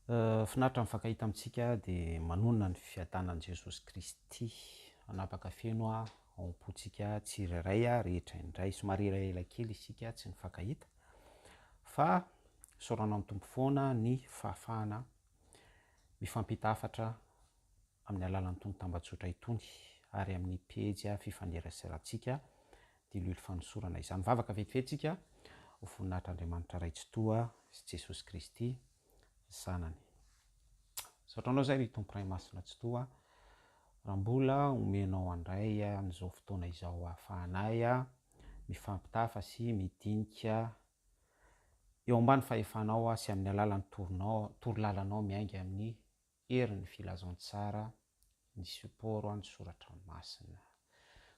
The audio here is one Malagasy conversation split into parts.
Finaritra mifankahita amintsika dia manonona ny fiadanan'i Jesosy Kristy hanapaka feno ao am-pontsika tsirairay rehetra indray. Somary elaela kely isika tsy nifankahita fa isaorana ny Tompo foana ny fahafahana mifampita hafatra amin'ny alalan'itony tambajotra itony ary amin'ny pejy fifaneraserantsika diloilo fanosorana izany. Vavaka vetivety isika ho voninahitr'Andriamanitra Ray Tsitoha sy Jesosy Kristy Zanany. Misaotra Anao izay ry Tompo Ray Masina Tsitoha raha mbola omenao handray an'izao fotoana izao ahafahanay mifampitafa sy midinika eo ambany fahefanao sy amin'ny alalan'ny toronao, torolalanao miainga amin'ny herin'ny filazantsara ny support ny soratra masina.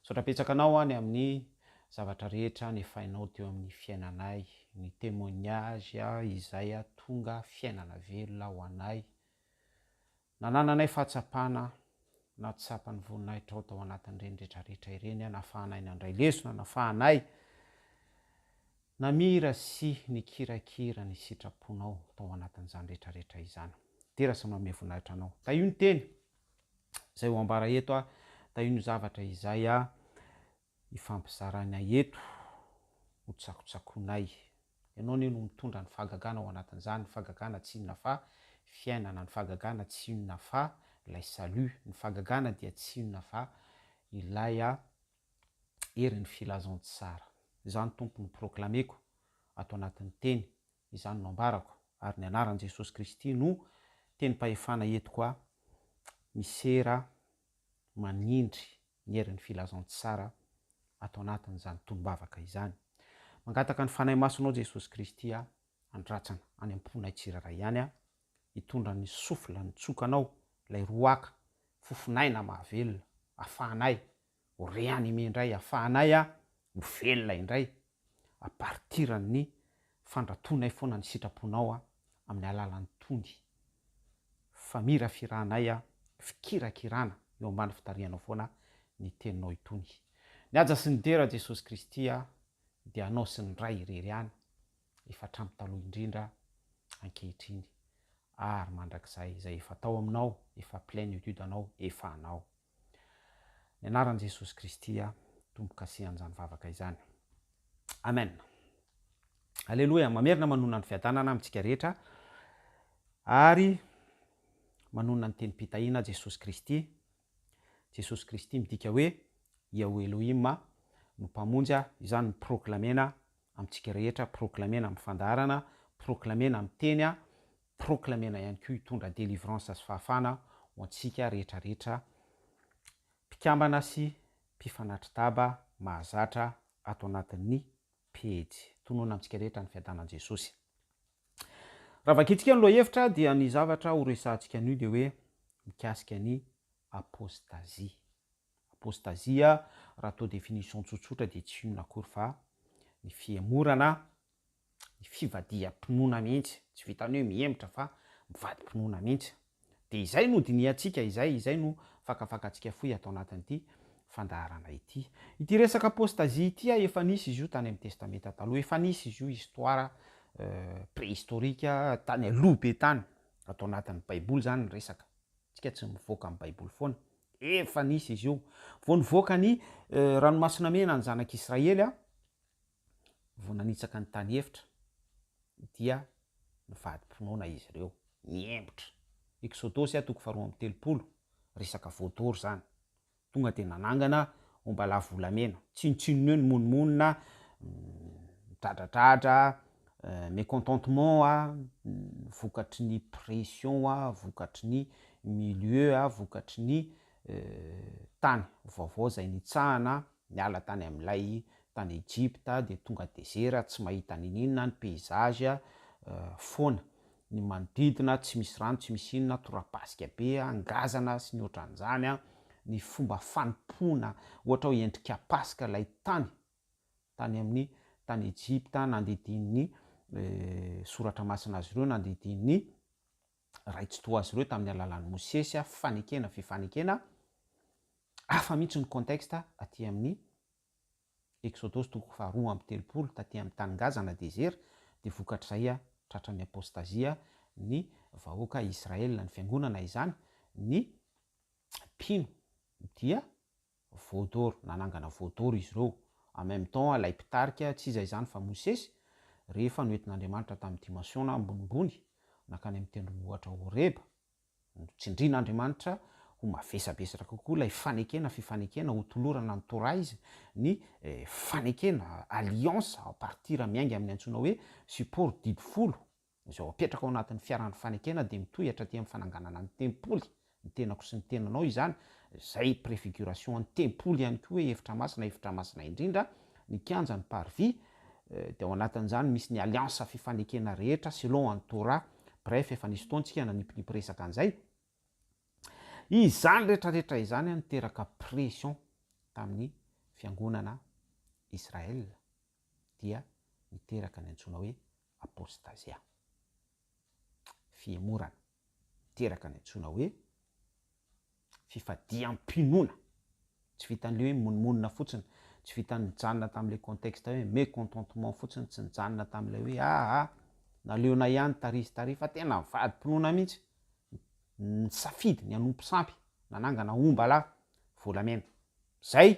Misaotra betsaka anao any amin'ny zavatra rehetra nefainao teo amin'ny fiainanay, ny témoignage izay tonga fiainana velona ho anay. Nanananay fahatsapana nahatsapa ny voninahitrao tao anatin'ireny retraretra ireny, nafahanay nandray lesona, nafahanay namira sy nikirakira ny sitraponao tao anatin'izany retraretra izany. Dera sy manome voninahitra anao. Tahio ny teny izay ho ambara eto a, tahio ny zavatra izay a ifampizarana eto ho tsakotsakonay. Ianao anie no mitondra ny fahagagana ao anatin'izany, ny fahagagana tsy inona fa fiainana, ny fahagagana tsy inona fa ilay salut, ny fahagagana dia tsy inona fa ilay a herin'ny filazantsara. Izany Tompo no proclameko ato anatin'ny teny Izany no ambarako, ary ny anaran'i Jesosy Kristy no tenim-pahefana entiko ahy misera manindry ny herin'ny filazantsara ato anatin'izany tonom-bavaka izany. Mangataka ny Fanahy Masinao Jesosy Kristy aho handratsana any am-ponay tsirairay ihany aho, hitondra ny souffle ny tsokanao, ilay roaka, fofon'aina mahavelona, afahanay ho réanimé indray, afahanay ho velona indray à partir ny fandratoanay foana ny sitraponao amin'ny alalan'ny tony famirafiranay fikirakirana eo ambany fitarihanao foana ny teninao itony. Ny haja sy ny dera Jesosy Kristy dia anao sy ny Ray irery ihany efa hatramin'ny taloha indrindra ankehitriny ary mandrakizay izay efa tao aminao efa plenitude anao efa anao. Ny anaran'i Jesosy Kristy a, tombo-kasihan'izany vavaka izany. Amen. Aleloia. Mamerina manonona ny fiadanana amintsika rehetra ary manonona ny tenim-pitahiana Jesosy Kristy. Jesosy Kristy midika hoe Yahweh Elohim no Mpamonjy, izany no proklamena amintsika rehetra, proklamena amin'ny fandaharana, proklamena amin'ny teny, Proclamena ihany koa hitondra délivrance sy fahafahana ho antsika rehetra rehetra mpikambana sy mpifanatri-taba mahazatra ato anatin'ny pejy. Tonona amintsika rehetra ny fiadanan'i Jesosy. Raha vakintsika ny lohahevitra dia ny zavatra ho resahantsika anio dia hoe mikasika ny apostasie. Apostasie raha atao définition tsotsotra dia tsy inona akory fa ny fihemorana ny fivadiham-pinoana mihitsy, tsy vitan'ny hoe mihemotra fa mivadi-pinoana mihitsy. Dia izay no dinihantsika izay, izay no fakafakantsika fohy ato anatin'ity fandaharana ity. Ity resaka apostasie ity efa nisy izy io tany amin'ny testamenta taloha, efa nisy izy io histoire préhistorique tany aloha be tany, ato anatin'ny baiboly izany ny resaka, tsika tsy mivoaka amin'ny baiboly foana, efa nisy izy io. Vao nivoaka ny ranomasina mena ny zanak'Israely vao nanitsaka ny tany efitra dia nivadi-pinoana izy ireo, niembotra. Eksodosy toko faharoa amby 30, resaka voadoro izany. Tonga dia nanangana ombalahy volamena. Tsinontsinona eo ny monomonona, midradradradra, mécontentement vokatry ny pression, vokatry ny milieu, vokatry ny tany vaovao izay nitsahana niala tany amin'ilay tany Egypta dia tonga dezera tsy mahita niniana ny paysage foana ny manodidina tsy misy rano tsy misy inona torapasika be ngazana sy ny ohatran'izany ny fomba fanompoana ohatra hoe endrika paska ilay tany tany amin'ny tany Egypta nandidian'ny soratra masina azy ireo nandidian'ny Ray Tsitoha azy ireo tamin'ny alalan'i Mosesy fanekena fifanekena Hafa mihitsy ny contexte aty amin'ny Eksodosy toko faha 32 taty amin'ny tany ngazana, désert, dia vokatr'izay tratran'ny apostazia ny vahoaka Israel, ny fiangonana izany, ny mpino dia veau d'or, nanangana veau d'or izy ireo, en même temps ilay mpitarika tsy iza izany fa Mosesy, rehefa noentin'Andriamanitra tamin'ny dimension-na ambonimbony nankany amin'ny tendrombohitra Horeba, Notsindrin'Andriamanitra ho mavesabesatra kokoa ilay fanekena, fifanekena, ho tolorana ny Torah izy, ny fanekena, alliance, à partir miainga amin'ny antsoina hoe support didy folo, izay apetraka ao anatin'ny fiaran'ny fanekena dia mitohy hatraty amin'ny fananganana ny tempoly, ny tenako sy ny tenanao izany, izay préfiguration ny tempoly ihany koa hoe efitra masina, efitra masina indrindra, ny kianja, ny parvis, dia ao anatin'izany misy ny alliance fifanekena rehetra selon an'i Torah, bref efa nisy fotoana tsika nanipinipy resaka an'izay, izany rehetra rehetra izany niteraka pression tamin'ny fiangonana Israel dia niteraka ny antsoina hoe apostazia, fihemorana, niteraka ny antsoina hoe fifadiam-pinoana. Tsy vitan'ilay hoe mimonomonona fotsiny, tsy vitan'ny nijanona tamin'ilay contexte hoe mécontentement fotsiny, tsy nijanona tamin'ilay hoe aa naleonay ihany tary sy tary fa tena nivadi-pinoana mihitsy, nisafidy ny hanompo sampy, nanangana ombalahy volamena. Izay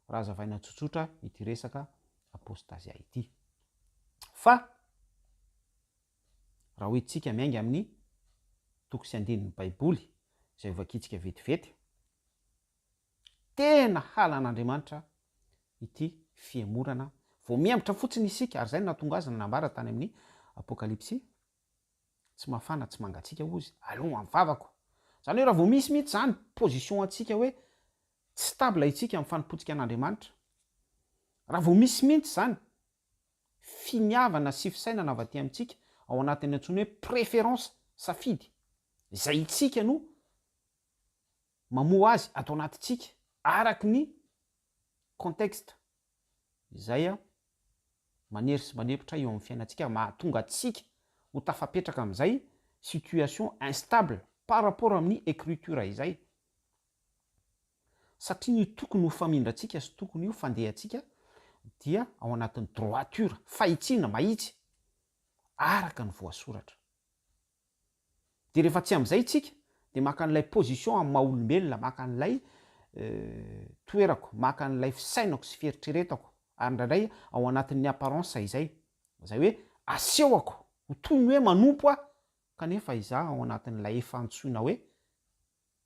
raha hazavaina tsotsotra ity resaka apostazia ity. Fa Raha hoentintsika miainga amin'ny toko sy andinin'ny Baiboly izay hovakintsika vetivety, tena halan'Andriamanitra ity fihemorana vao mihemotra fotsiny isika, ary izay no nahatonga azy nanambara tany amin'ny Apokalypsy, tsy mafana tsy mangatsiaka hozy, aloha amin'ny vavako. Izany hoe raha vao misy mihitsy izany position antsika hoe tsy stable isika amin'ny fanompoantsika an'Andriamanitra, raha vao misy mihitsy izany finiavana sy fisainana avy aty amintsika ao anatin'ny antsoina hoe préférence, safidy, izay itsika no mamoha azy ato anatintsika araky ny contexte izay manery sy manempotra eo amin'ny fiainantsika mahatonga antsika ho tafapetraka amin'izay situation instable par rapport amin'ny écriture izay. Satria ny tokony ho famindrantsika sy tokony ho fandehantsika dia ao anatin'ny droiture, fahitsiana, mahitsy, araka ny voasoratra. Dia rehefa tsy amin'izay isika dia maka an'ilay position amin'ny maha olombelona, maka an'ilay toerako, maka an'ilay fisainako sy fieritreretako, ary indraindray ao anatin'ny apparence izay, izay hoe asehoko ho toy ny hoe manompo aho, kanefa izaho ao anatin'ilay efa antsoina hoe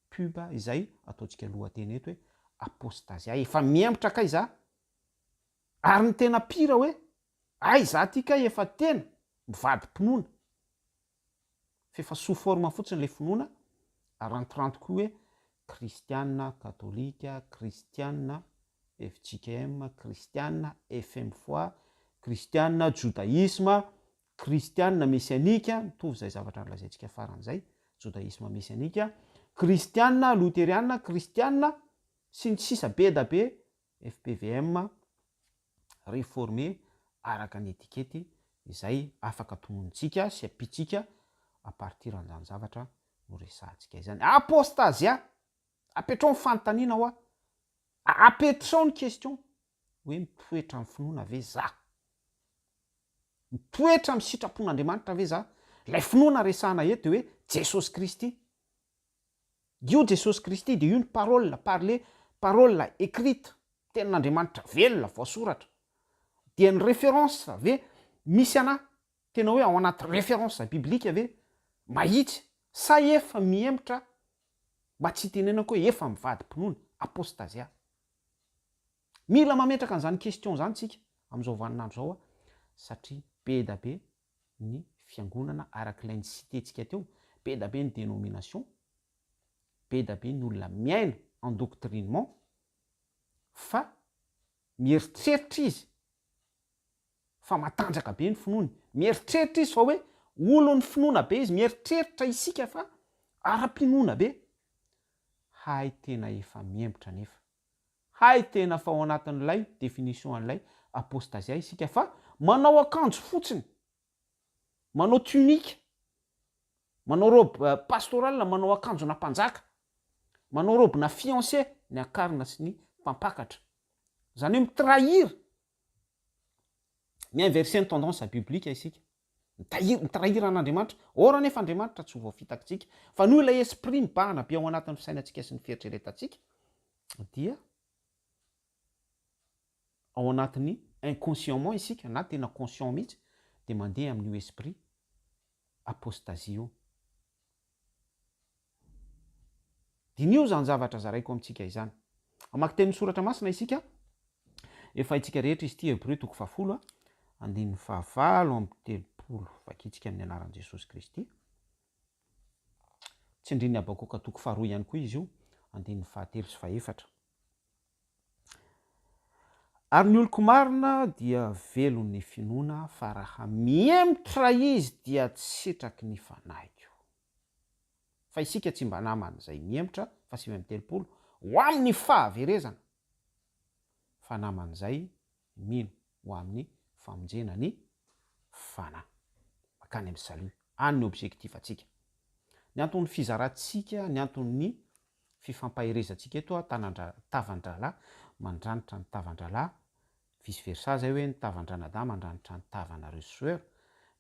pub izay ataontsika lohateny eto hoe apostazia, efa mihemotra kay za, ary ny tena pire hoe ay za ty kay efa tena mivadi-pinoana, f'efa sous forme fotsiny le finoana, arantiranty koa hoe kristiana katolika, kristiana fjkm, kristiana fmfoa, kristiana jodaisma, Kristiana mesianika, mitovy izay zavatra nolazaintsika farany izay, jodaisma mesianika, kristiana loteriana, kristiana, sy ny sisa be da be, fpvm, reforme, araka ny etikety izay afaka tononintsika sy ampiantsika à partir an'izany zavatra noresahantsika izany. Apostazia! Apetrao ny fanontaniana hoa, apetrao ny question hoe mitoetra amin'ny finoana ve za? Mitoetra amin'ny sitrapon'Andriamanitra ve za? Ilay finoana resahana eto dia hoe Jesosy Kristy. Io Jesosy Kristy dia io ny parole parlée, parole écrite, tenin'Andriamanitra velona, voasoratra. Dia ny référence ve misy anah tena hoe ao anaty référence biblique ve mahitsy sa efa mihemotra mba tsy hitenenako hoe efa mivadi-pinoana, apostasia. Mila mametraka an'izany question izany tsika amin'izao vaninandro izao satria be da be ny fiangonana araka ilay ni-citer-tsika teo, be da be ny dénomination, be da be ny olona miaina endoctrinement fa mieritreritra izy fa matanjaka be ny finoany, mieritreritra izy fa hoe olon'ny finoana be izy, mieritreritra isika fa ara-pinoana be, hay tena efa mihemotra anefa. Hay tena fa ao anatin'ilay définition an'ilay apostazia isika fa manao akanjo fotsiny, manao tunique, manao robe pastorale, manao akanjona mpanjaka, manao robe-na fiancé ny akarina sy ny mpampakatra. Izany hoe mi-trahir, mi-inverser ny tendance biblique isika. Mitahiry, mi-trahir an'Andriamanitra. Or anefa Andriamanitra tsy ho voafitakitsika. Fa noho ilay esprit mibahana be ao anatin'ny fisainantsika sy ny fieritreretantsika dia ao anatin'ny inconsciemment isika na tena conscient mihitsy dia mandeha amin'io esprit apostasie io. Diniho izany zavatra zaraiko amintsika izany. Hamaky tenin'ny Soratra Masina isika. Efa haintsika rehetra izy ity, Hebreo toko fahafolo, andininy fahavalo amby 30. Vakintsika amin'ny anaran'i Jesosy Kristy. Tsindrin'i Habakoka toko faharoa ihany koa izy io, andininy fahatelo sy fahefatra. Ary ny oloko marina dia velon'ny finoana, fa raha mihemotra izy dia tsy sitraky ny fanahiko. Fa isika tsy mba naman'izay mihemotra, fa 39, ho amin'ny fahaverezana, fa naman'izay mino ho amin'ny famonjena ny fanahy. Mankany amin'ny salut. Any ny objectif antsika. Ny anton'ny fizarantsika, ny anton'ny fifampaherezantsika eto, tanan-dra, tavan-drahalahy mandranitra ny tavan-drahalahy, vice versa zay hoe ny tavan-dranadahy mandranitra ny tavanareo soeur,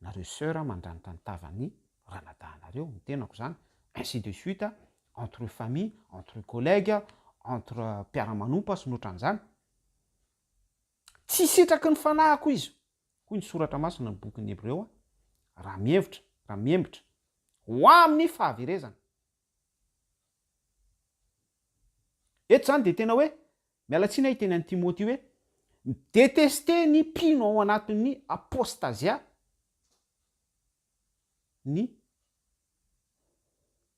nareo soeur mandranitra ny tavan'ny ranadahinareo, ny tenako zany, ainsi de suite, entre famille, entre collègues, entre mpiara-manompo sy ny otran'izany. Tsy sitraky ny fanahiko izy, hoy ny Soratra Masina ny bokin'ny Hebreo, raha mihevitra, raha mihembotra, ho amin'ny fahaverezana. Eto izany dia tena hoe, miala tsiny aho hiteny an'i Timoty hoe, mi-detester ny mpino ao anatin'ny apostazia ny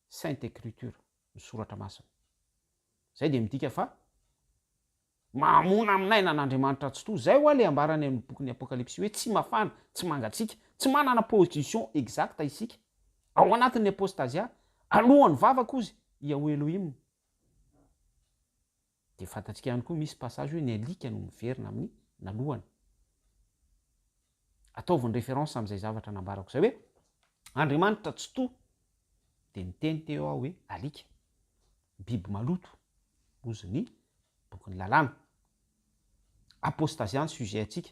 Sainte Ecriture, ny Soratra Masina. Izay dia midika fa Mamono amin'aina an'Andriamanitra Tsitoha. Izay hoa le ambarany amin'ny bokin'ny Apokalypsy hoe tsy mafana, tsy mangatsiaka, tsy manana position exacte isika ao anatin'ny apostazia, alohan'ny vavaka ozy Yahweh Elohim. Dia fantatsika ihany koa misy passage hoe ny alika no miverina amin'ny nalohany. Ataovy ny référence amin'izay zavatra nambarako izay hoe Andriamanitra Tsitoha dia niteny teo aho hoe alika, biby maloto, ozy ny bokin'ny lalàna. Apostazia ny sujet antsika.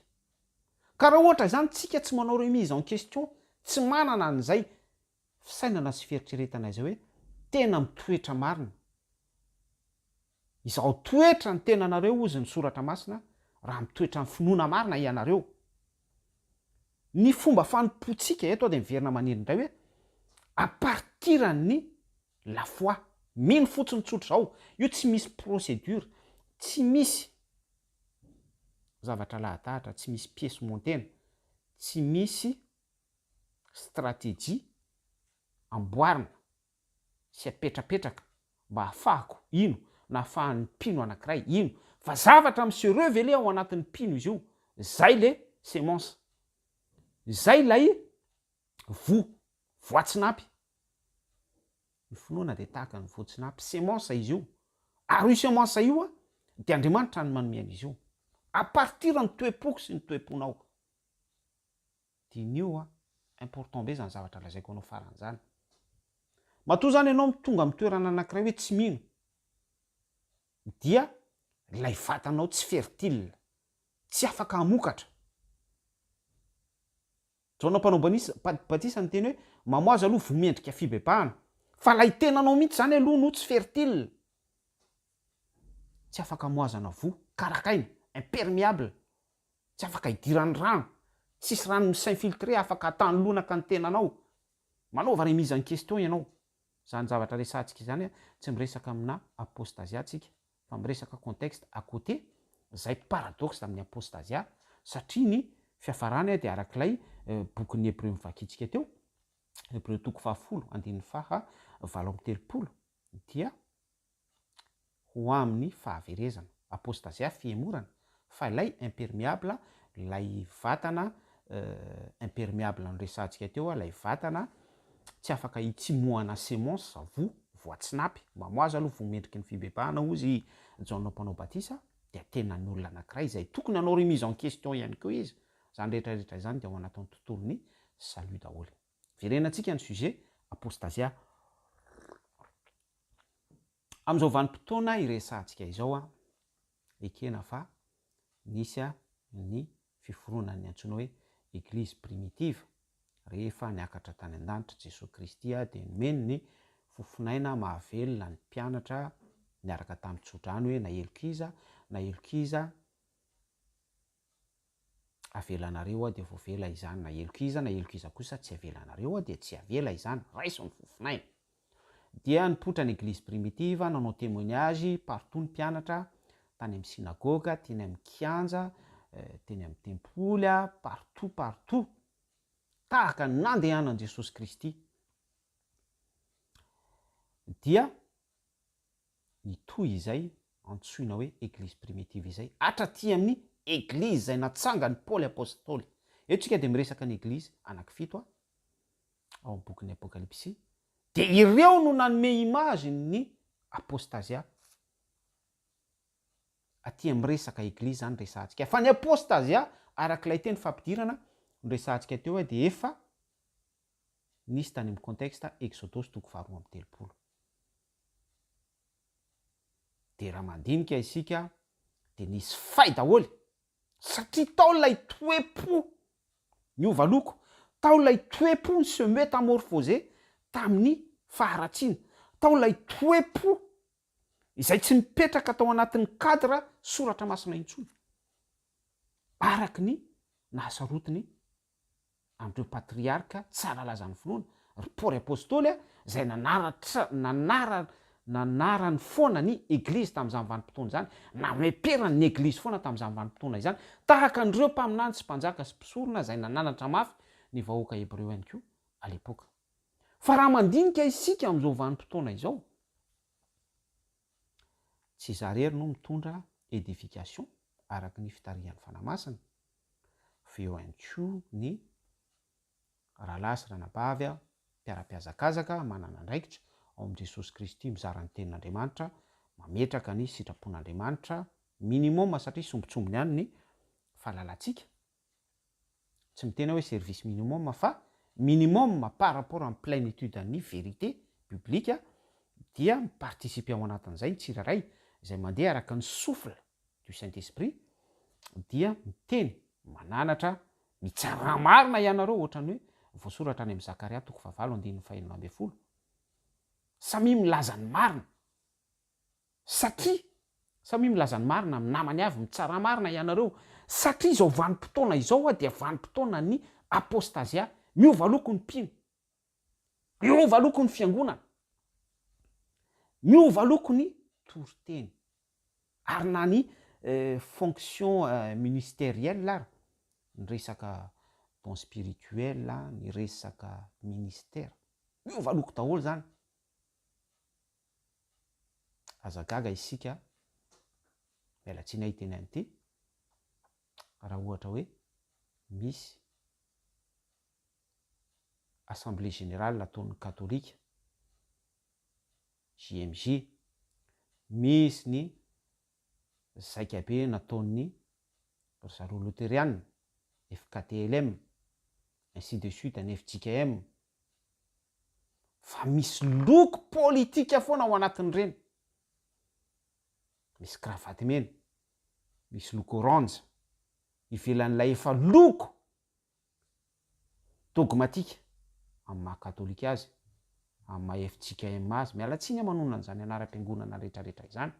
Ka raha ohatra izany tsika tsy manao remise en question, tsy manana an'izay fisainana sy fieritreretana izay hoe tena mitoetra marina, izao toetra ny tenanareo ozy ny soratra masina raha mitoetra ny finoana marina ianareo. Ny fomba fanompoantsika, eto aho dia miverina manindry indray hoe à partir an'ny la foi, mino fotsiny tsotra izao, io tsy misy procédure, tsy misy zavatra lahadahatra, tsy misy pièce montena, tsy misy stratégie amboarina sy apetrapetraka mba hahafahako hino na hahafahan'ny mpino anankiray hino fa zavatra mi se reveler ao anatin'ny mpino izy io, zay le semence, zay ilay voa, voatsinapy, ny finoana dia tahaka ny voatsinapy, semence izy io, ary io semence io an dia Andriamanitra no manome an'izy io, à partir ny toe-poko sy ny toe-ponao. Diniho a! Important be zany zavatra lazaiko anao farany zany. Matoa zany ianao tonga amin'ny toerana anankiray hoe tsy mino dia ilay vatanao tsy fertile, tsy afaka hamokatra. Jaona mpanao batisa niteny hoe mamoaza aloha voa mendrika fibebahana. Fa ilay tenanao mihitsy zany aloha no tsy fertile. Tsy afaka amoazana voa, karakaina, impermeable. Tsy afaka idiran'ny rano. Tsisy rano mi-s'infiltrer afaka atany lonaka ny tenanao. Manaova remise en question ianao. Izany zavatra resahantsika izany tsy miresaka amina apostazia tsika fa miresaka contexte à côté izay paradoxe amin'ny apostazia satria ny fiafarany dia arak'ilay bokin'ny Hebreo novakintsika teo, Hebreo toko fahafolo andininy faha 38 dia ho amin'ny fahaverezana, apostazia, fihemorana, fa ilay impermeable, ilay vatana impermeable noresahantsika teo, ilay vatana tsy afaka hitsimohana semence, voa, voatsinapy, mamoaza aloha voa mendriky ny fibebahana hozy i Jaona Mpanao Batisa, dia tena ny olona anankiray izay tokony hanao remise en question ihany koa izy, izany rehetra rehetra izany dia ao anatin'ny tontolon'ny salut daholo. Verenantsika ny sujet apostazia. Amin'izao vanim-potoana iresahantsika izao, ekena fa nisy ny fiforonan'ny antsoina hoe Eglise primitive. Rehefa niakatra tany an-danitra Jesoa Kristy dia nomeny ny fofonaina mahavelona ny mpianatra niaraka tamin'ny tsodrano hoe na helok'iza na helok'iza avelanareo aho dia voavela izany, na helok'iza na helok'iza kosa tsy avelanareo aho dia tsy avela izany, raiso ny fofonaina. Dia nipoitra ny eglizy primitive, nanao témoignage partout ny mpianatra, tany amin'ny synagoga, teny amin'ny kianja, teny amin'ny tempoly, partout partout, tahaka ny nandehanan'i Jesosy Kristy. Dia nitohy izay antsoina hoe eglizy primitive izay hatraty amin'ny eglizy izay natsangan'i Paoly Apostoly. Eto isika dia miresaka ny eglizy anankifito ao amin'ny bokin'ny Apokalypsy, dia ireo no nanome image ny apostazia. Aty amin'ny resaka eglizy izany resahantsika. Fa ny apostazia, araka ilay teny fampidirana noresahantsika teo dia efa nisy tany amin'ny contexte Exodosy toko faharoa amby telopolo. Dia raha mandinika isika dia nisy fay daholo satria tao ilay toe-po niova loko, tao ilay toe-po ni-se metamorphoser tamin'ny faharatsiana, tao ilay toe-po izay tsy nipetraka tao anatin'ny cadre soratra masina intsony araka ny nahasarotiny an'ireo patriarka tsara lazan'ny finoana, ry Paoly Apostoly izay nanaratra, nanara, nanarany foana ny Eglizy tamin'izany vanim-potoana izany, nameperany ny Eglizy foana tamin'izany vanim-potoana izany, tahaka an'ireo mpaminany sy mpanjaka sy mpisorona izay nananatra mafy ny vahoaka hebreo ihany koa à l'époque. Fa raha mandinika isika amin'izao vanim-potoana izao, tsy izaho irery no mitondra édification araka ny fitarihan'ny Fanahy Masina, fa eo ihany koa ny rahalahy sy ranabavy mpiara-pihazakazaka manana andraikitra ao amin'i Jesosy Kristy mizara ny Tenin'Andriamanitra, mametraka ny sitrapon'Andriamanitra minimum satria sombintsombiny ihany ny fahalalantsika, tsy miteny aho hoe service minimum fa minimum par rapport amin'ny plénitude an'ny vérité biblique dia mi-participer ao anatin'izay ny tsirairay izay mandeha araka ny souffle du Saint Esprit dia miteny, mananatra, mitsarà marina ianareo ohatran'ny hoe voasoratra any amin'ny Zakaria toko fahavalo andininy fahenina ambinifolo. Samia milaza ny marina satria samia milaza ny marina amin'ny namany avy, mitsarà marina ianareo satria izao vanim-potoana izao dia vanim-potoanan'ny apostazia, miova loko ny mpino, miova loko ny fiangonana, miova loko ny toriteny. Ary na ny fonction ministérielle ary, ny resaka don spirituel, ny resaka ministère, miova loko daholo zany. Aza gaga isika, miala tsiny aho hiteny an'ity, raha ohatra hoe misy assemblée générale ataon'ny katolika, JMJ, Misy ny zaikabe nataon'ny ry zareo loteriana, FKTLM, ainsi de suite, ny fjkm, fa misy loko politika foana ao anatin'ireny. Misy kravaty mena, misy loko orange, ivelan'ilay efa loko dogmatika amin'ny maha katolika azy, amin'ny maha fjkm azy, miala tsiny aho manonona an'izany anaram-piangonana retraretra izany,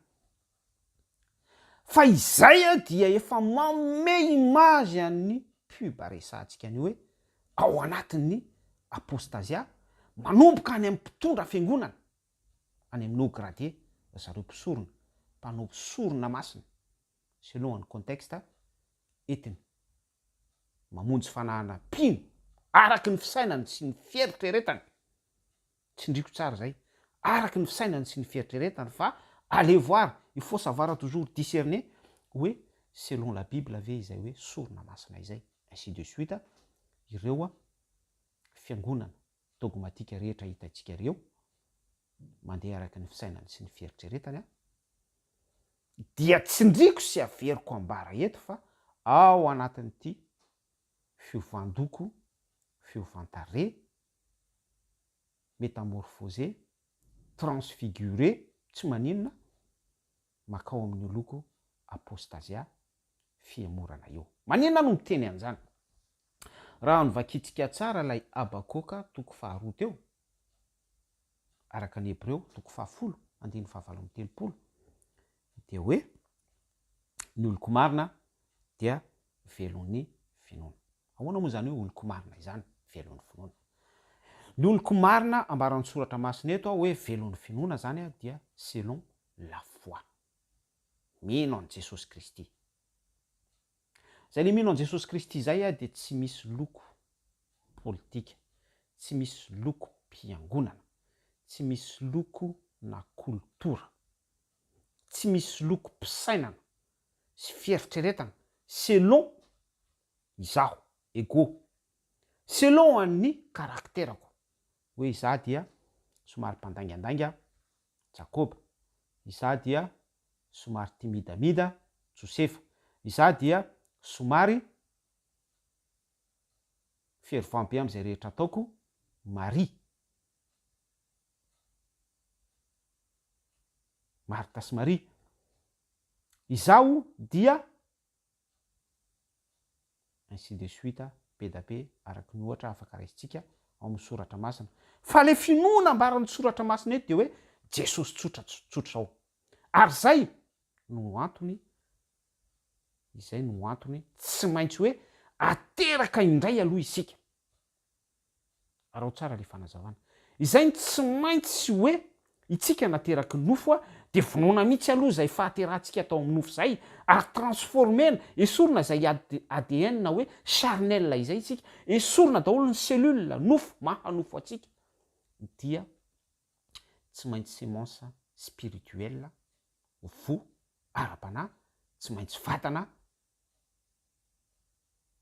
fa izay dia efa manome image an'ny pub resahantsika an'io hoe ao anatin'ny apostazia, manomboka any amin'ny mpitondra fiangonana, any amin'ny haut gradé, zareo mpisorona, mpanao sorona masina, selon ny contexte entiny. mamonjy fanahana mpino araky ny fisainany sy ny fieritreretany, tsindriko tsara zay, araky ny fisainany sy ny fieritreretany fa allez voir, il faut savoir toujours discerner hoe selon la bible ve izay hoe sorona masina izay, ainsi de suite, ireo fiangonana dogmatika rehetra hitantsika ireo, mandeha araky ny fisainany sy ny fieritreretany an, dia tsindriko sy averiko ambara eto fa ao anatin'ity fiovan-doko, fiovan-tarehy, métamorphosé, transfiguré, tsy maninona, makao amin'io loko apostazia, fihemorana io. Maninona no miteny an'izany? Raha novakintsika tsara ilay Habakoka toko faharoa teo, araka ny Hebreo toko fahafolo andininy fahavalo amby 30, dia hoe ny oloko marina dia velon'ny finoana. Ahoana moa izany hoe oloko marina izany, velon'ny finoana? Ny oloko marina ambaran'ny soratra masina eto hoe velon'ny finoana izany dia selon la foi. Mino an'i Jesosy Kristy. Izay le mino an'i Jesosy Kristy izay dia tsy misy loko politika, tsy misy lokom-piangonana, tsy misy loko na kolotora, tsy misy lokom-pisainana sy fieritreretana selon izaho, ego, selon an'ny karakterako, hoe izaho dia somary mpandaingandainga, Jakoba, izaho dia somary tia midamida, Josefa, izaho dia somary fervent be amin'izay rehetra ataoko, Maria. Marta sy Maria. Izaho dia ainsi de suite be da be araka ny ohatra afaka raisintsika ao amin'ny soratra masina. Fa le finoana ambaran'ny soratra masina eto dia hoe Jesosy tsotra tsotra izao. Ary izay no antony izay no antony tsy maintsy hoe ateraka indray aloha isika. Araho tsara le fanazavana. Izay no tsy maintsy hoe itsika nateraky ny nofo a, dia vonoina mihitsy aloha izay fahaterahantsika tao amin'ny nofo izay ary transformer-na, esorina izay ADN hoe charnel izay isika, esorina daholo ny cellule, nofo, maha nofo antsika, dia tsy maintsy semence spirituelle, voa ara-panahy, tsy maintsy vatana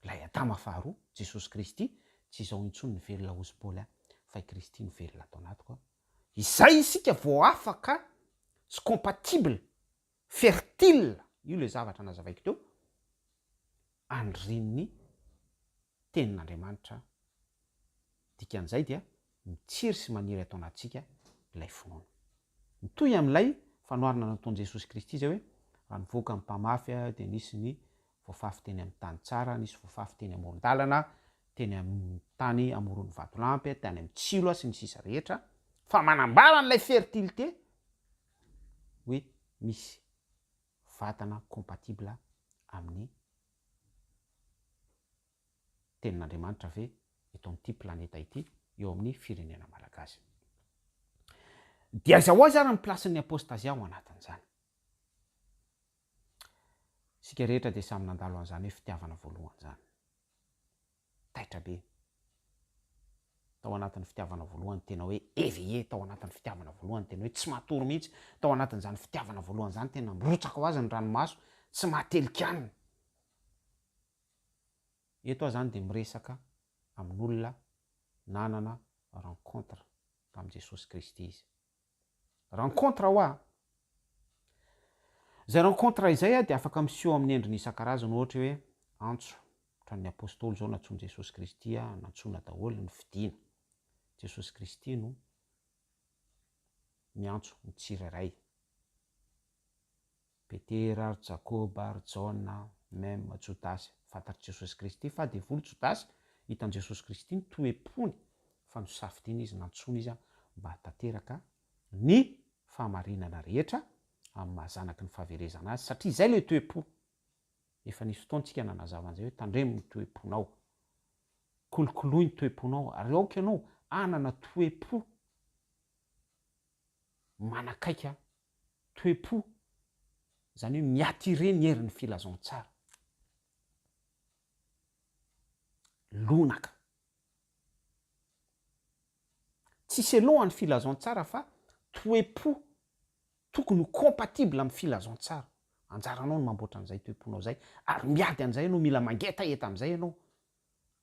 Ilay Adama faharoa, Jesosy Kristy, tsy izao intsony ny velona hozy Paoly a, fa i Kristy no velona ato anatiko a. Izay isika vao afaka sy compatible, fertile, io ilay zavatra nazavaiko teo, andrin'ny tenin'Andriamanitra Dikan'izay dia mitsiry sy maniry ato anatintsika ilay finoana. Mitohy amin'ilay fanoharana nataon'i Jesosy Kristy izay hoe, raha nivoaka ny mpamafy dia nisy ny voafafy teny amin'ny tany tsara, nisy voafafy teny amoron-dalana, teny amin'ny tany amoron'ny vatolampy, tany amin'ny tsilo sy ny sisa rehetra, fa manambara an'ilay fertilité hoe misy vatana compatible amin'ny Tenin'Andriamanitra ve eto amin'ity planeta ity eo amin'ny firenena malagasy? Dia aiza ho aiza ary ny place-n'ny apostazia ao anatin'izany? Isika rehetra dia samy nandalo an'izany hoe fitiavana voalohany izany. Taitra be. Tao anatin'ny fitiavana voalohany tena hoe éveillé, tao anatin'ny fitiavana voalohany tena hoe tsy matory mihitsy, tao anatin'izany fitiavana voalohany izany tena mirotsaka ho azy ny ranomaso, tsy mahatelika anina. Eto aho zany dia miresaka amin'olona nanana rencontre tamin'i Jesosy Kristy izy. Rencontre hoa! Izay rencontre izay dia afaka miseho amin'ny endriny isan-karazany ohatra hoe antso, ohatran'ny apostoly izao nantsoin'i Jesosy Kristy, nantsoina daholo, nofidina. Jesosy Kristy no miantso ny tsirairay. Petera, ry Jakoba, ry Jaona, même Jodasy. Fantatr'i Jesosy Kristy fa devoly Jodasy, hitan'i Jesosy Kristy ny toe-pony fa nosafidiana izy, nantsoina izy mba hahatanteraka ny fahamarinana rehetra amin'ny maha zanaky ny fahaverezana azy, satria izay ilay toe-po. Efa nisy fotoana tsika nanazava an'izay hoe tandremo ny toe-ponao, kolokoloy ny toe-ponao ary aoka ianao hanana toe-po manakaika toe-po, izany hoe mi-attirer ny herin'ny filazantsara. Lonaka. Tsy selon an'ny filazantsara fa toe-po tokony ho compatible amin'ny filazantsara. Anjaranao ny mamboatra an'izay toe-ponao izay ary miady an'izay ianao, mila mangetaheta amin'izay ianao.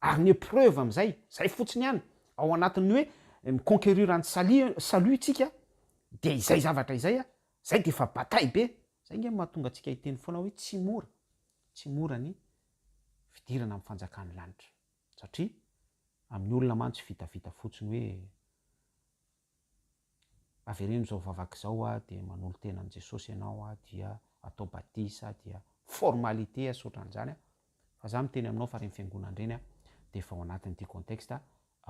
Ary ny epreuve amin'izay, zay fotsiny ihany, ao anatin'ny hoe mi-conquerir an'i salut salut tsika, dia izay zavatra izay a, zay dia efa bataille be, zay nge no mahatonga antsika hiteny foana hoe tsy mora, tsy mora ny fidirana amin'ny fanjakan'ny lanitra, satria amin'ny olona mantsy vitavita fotsiny hoe Avereno izao vavaka izao a, dia manolo-tena an'i Jesosy ianao a, dia atao batisa, dia formalité sy ohatran'izany a, fa za miteny aminao fa ireny fiangonana ireny a, Dia efa ao anatin'ity contexte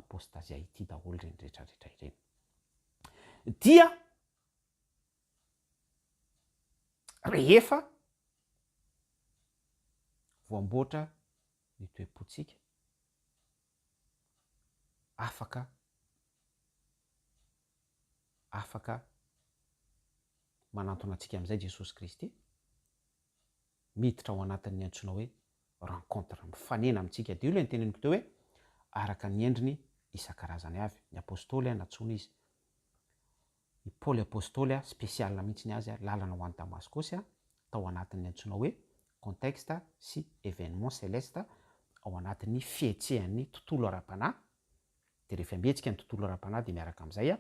apostazia ity daholo ireny rehetra rehetra ireny. Dia rehefa voamboatra ny toe-pontsika, afaka afaka manantona antsika amin'izay Jesosy Kristy, miditra ao anatin'ny antsoina hoe rencontre, mifanena amintsika. Dia io ilay noteneniko teo hoe araka ny endriny isan-karazany avy. Ny Apostoly nantsoina izy. I Paoly Apostoly spécial mihitsy ny azy, lalana ho any Damaskosy, tao anatin'ny antsoina hoe contexte sy événement céleste, ao anatin'ny fihetsehan'ny tontolo ara-panahy. Dia rehefa mihetsika ny tontolo ara-panahy dia miaraka amin'izay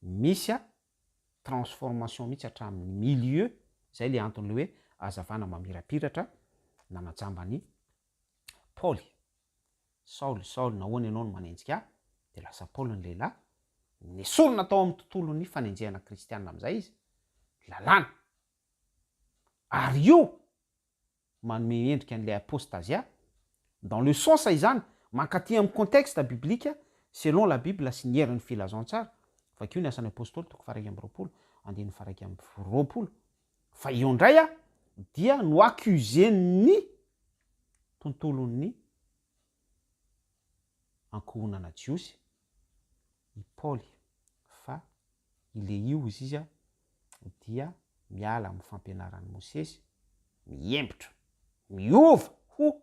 misy transformation mihitsy hatramin'ny milieu, izay ilay anton'ilay hoe hazavana mamirapiratra nanajamba an'i Paoly. Saoly, Saoly, nahoana ianao no manenjika ahy? Dia lasa Paoly ny lehilahy, nesorina tao amin'ny tontolon'ny fanenjehana kristiana amin'izay izy, lalàna. Ary io manome endrika an'ilay apostazia, dans le sens izany, mankaty amin'ny contexte biblique, selon la bible sy ny herin'ny filazantsara, vakio ny Asan'ny Apostoly toko faha-21, andininy faha-21, fa eo indray dia no-accuser-n'ny tontolon'ny ankohonana jiosy i Paoly fa ilehio hozy izy dia miala amin'ny fampianaran'i Mosesy, mihembotra, miova ho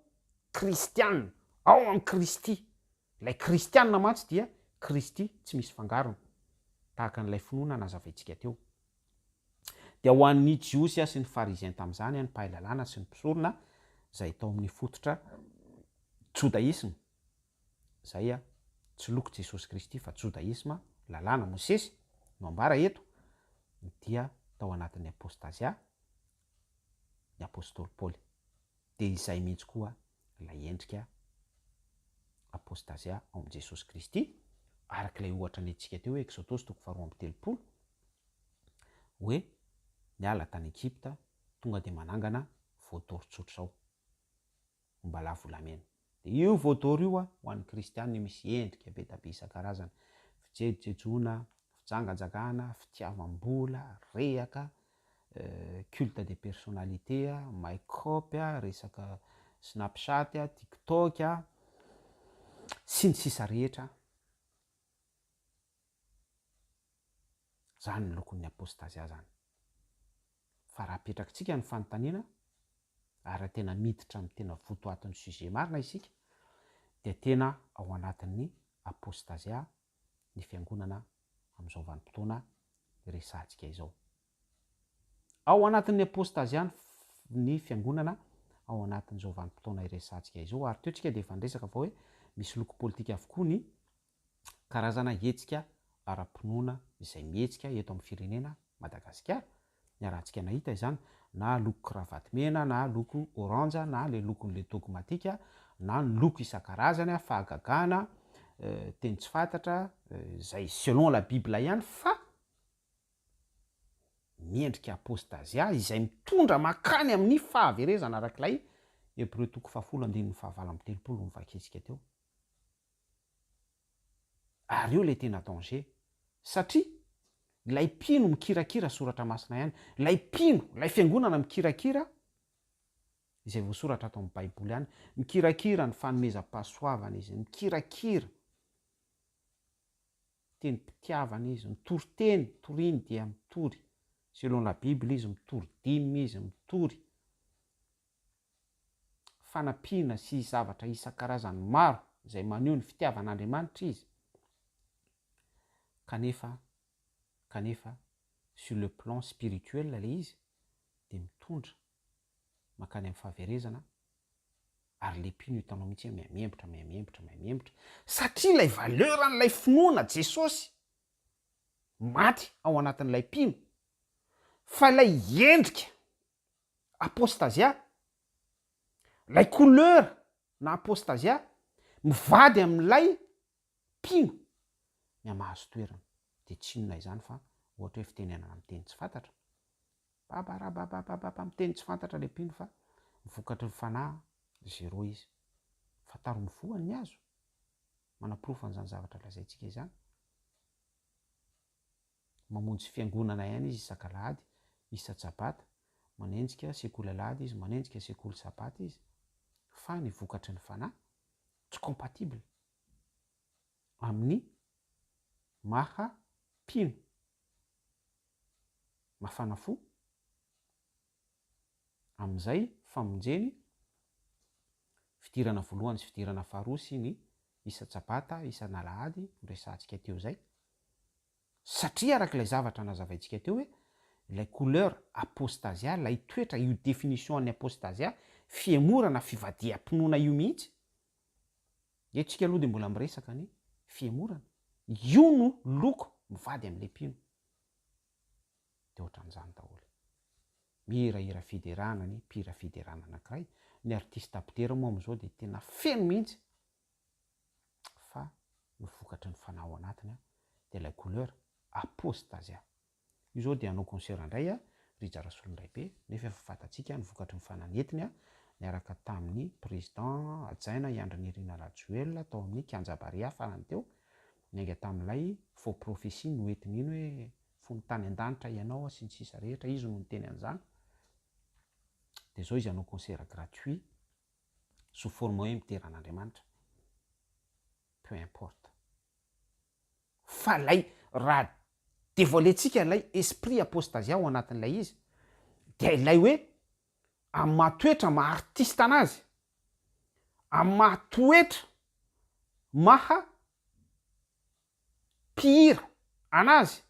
kristiana, ao amin'i Kristy. Ilay kristiana mantsy dia Kristy tsy misy fangarony, tahaka an'ilay finoana nazavaintsika teo. Dia ho an'ny Jiosy sy ny Farizien tamin'izany, ny mpahay lalàna sy ny mpisorona, izay tao amin'ny fototra jodaisma, izay tsy loko Jesosy Kristy fa jodaisma, lalàna Mosesy no ambara eto, dia tao anatin'ny apostazia ny apostoly Paoly. Dia izay mihitsy koa ilay endrika apostazia ao amin'i Jesosy Kristy, araka ilay ohatra nentintsika teo hoe Eksodosy toko faharoa amby telopolo, hoe niala tany Egypta, tonga dia manangana voadoro tsotra izao, ombalahy volamena. Dia io voadoro io ho an'ny kristiana io misy endrika be da be isan-karazany, fijejojejoana, fijangajangana, fitiavam-bola, rehaka, culte de personnalité, make-up, resaka snapchat, tiktok, sy ny sisa rehetra. Zany ny lokon'ny apostazia zany. Fa raha apetrakitsika ny fanontaniana, ary raha tena miditra amin'ny tena votoatin'ny sujet marina isika, dia tena ao anatin'ny apostazia ny fiangonana amin'izao vanim-potoana iresahantsika izao. Ao anatin'ny apostazia ny fiangonana ao anatin'izao vanim-potoana iresahantsika izao, ary teo tsika dia efa niresaka fa hoe misy loko politika avokoa ny karazana hetsika ara-pinoana izay mihetsika eto amin'ny firenena Madagasikara, niarahantsika nahita izany, na loko kravaty mena na loko orange na le lokon'le dogmatika na ny loko isan-karazany, fahagagana, teny tsy fantatra, izay selon la bible ihany fa miendrika apostazia izay mitondra mankany amin'ny fahaverezana arak'ilay Hebreo toko fahafolo andininy fahavalo amby telopolo novakintsika teo. Ary eo ilay tena danger. Satria ilay mpino mikirakira soratra masina ihany, ilay mpino, ilay fiangonana mikirakira izay voasoratra ato amin'ny baiboly ihany, mikirakira ny fanomezam-pahasoavana izy, mikirakira tenim-pitiavana izy, mitory teny, toriny dia mitory selon la bible izy, mitory dime izy, mitory fanampiana sy zavatra isan-karazany maro izay maneho ny fitiavan'Andriamanitra izy, kanefa, kanefa sur le plan spirituel ilay izy dia mitondra mankany amin'ny fahaverezana ary ilay mpino hitanao mihitsy hoe miha-miembotra, miha-miembotra, miha-miembotra satria ilay valeur an'ilay finoana Jesosy maty ao anatin'ilay mpino fa ilay endrika Apostazia, ilay couleur na apostazia mivady amin'ilay mpino mihamahazo toerana. Dia tsy inona izany fa ohatra hoe fitenenana amin'ny teny tsy fantatra. Babarababababa miteny tsy fantatra ilay mpino fa ny vokatry ny fanahy zéro izy. Fantaro ny voany ny hazo. manaporofo an'izany zavatra lazaintsika izany. Mamonjy fiangonana ihany izy isak'alahady, isa-tsabata, manenjika sekoly alahady izy, manenjika sekoly sabata izy, fa ny vokatry ny fanahy tsy compatible amin'ny maha mpino mafana fo amin'izay famonjeny fidirana voalohany sy fidirana faharoa sy ny isa-tsabata, isan'alahady noresahantsika teo izay. Satria araka ilay zavatra nazavaintsika teo hoe ilay couleur apostasia, ilay toetra, io définition an'ny apostasia, fihemorana, fivadiham-pinoana io mihitsy, eto tsika aloha dia mbola miresaka ny fihemorana, io no loko mivady amin'ilay mpino. Dia ohatran'izany daholo. Mihirahira fiderana ny mpihira fiderana anankiray, ny artiste mpidera moa amin'izao dia tena feno mihitsy fa ny vokatry ny fanahy ao anatiny dia ilay couleur apostasia. Io izao dia hanao concert indray Rija Rasolondraibe nefa efa fantatsika ny vokatry ny fanahy nentiny niaraka tamin'ny président hajaina i Andry Nirina Rajoelina tao amin'ny kianja Barea farany teo, niainga tamin'ilay faux prophétie noentiny iny hoe fony tany an-danitra ianao sy ny sisa rehetra, izy no niteny an'izany, dia izao izy hanao concert gratuit sous forme hoe midera an'Andriamanitra, peu importe. Fa ilay raha devoiler-tsika ilay esprit apostasia ao anatin'ilay izy, dia ilay hoe amin'ny maha toetra maha artiste anazy, amin'ny maha toetra maha mpihira anazy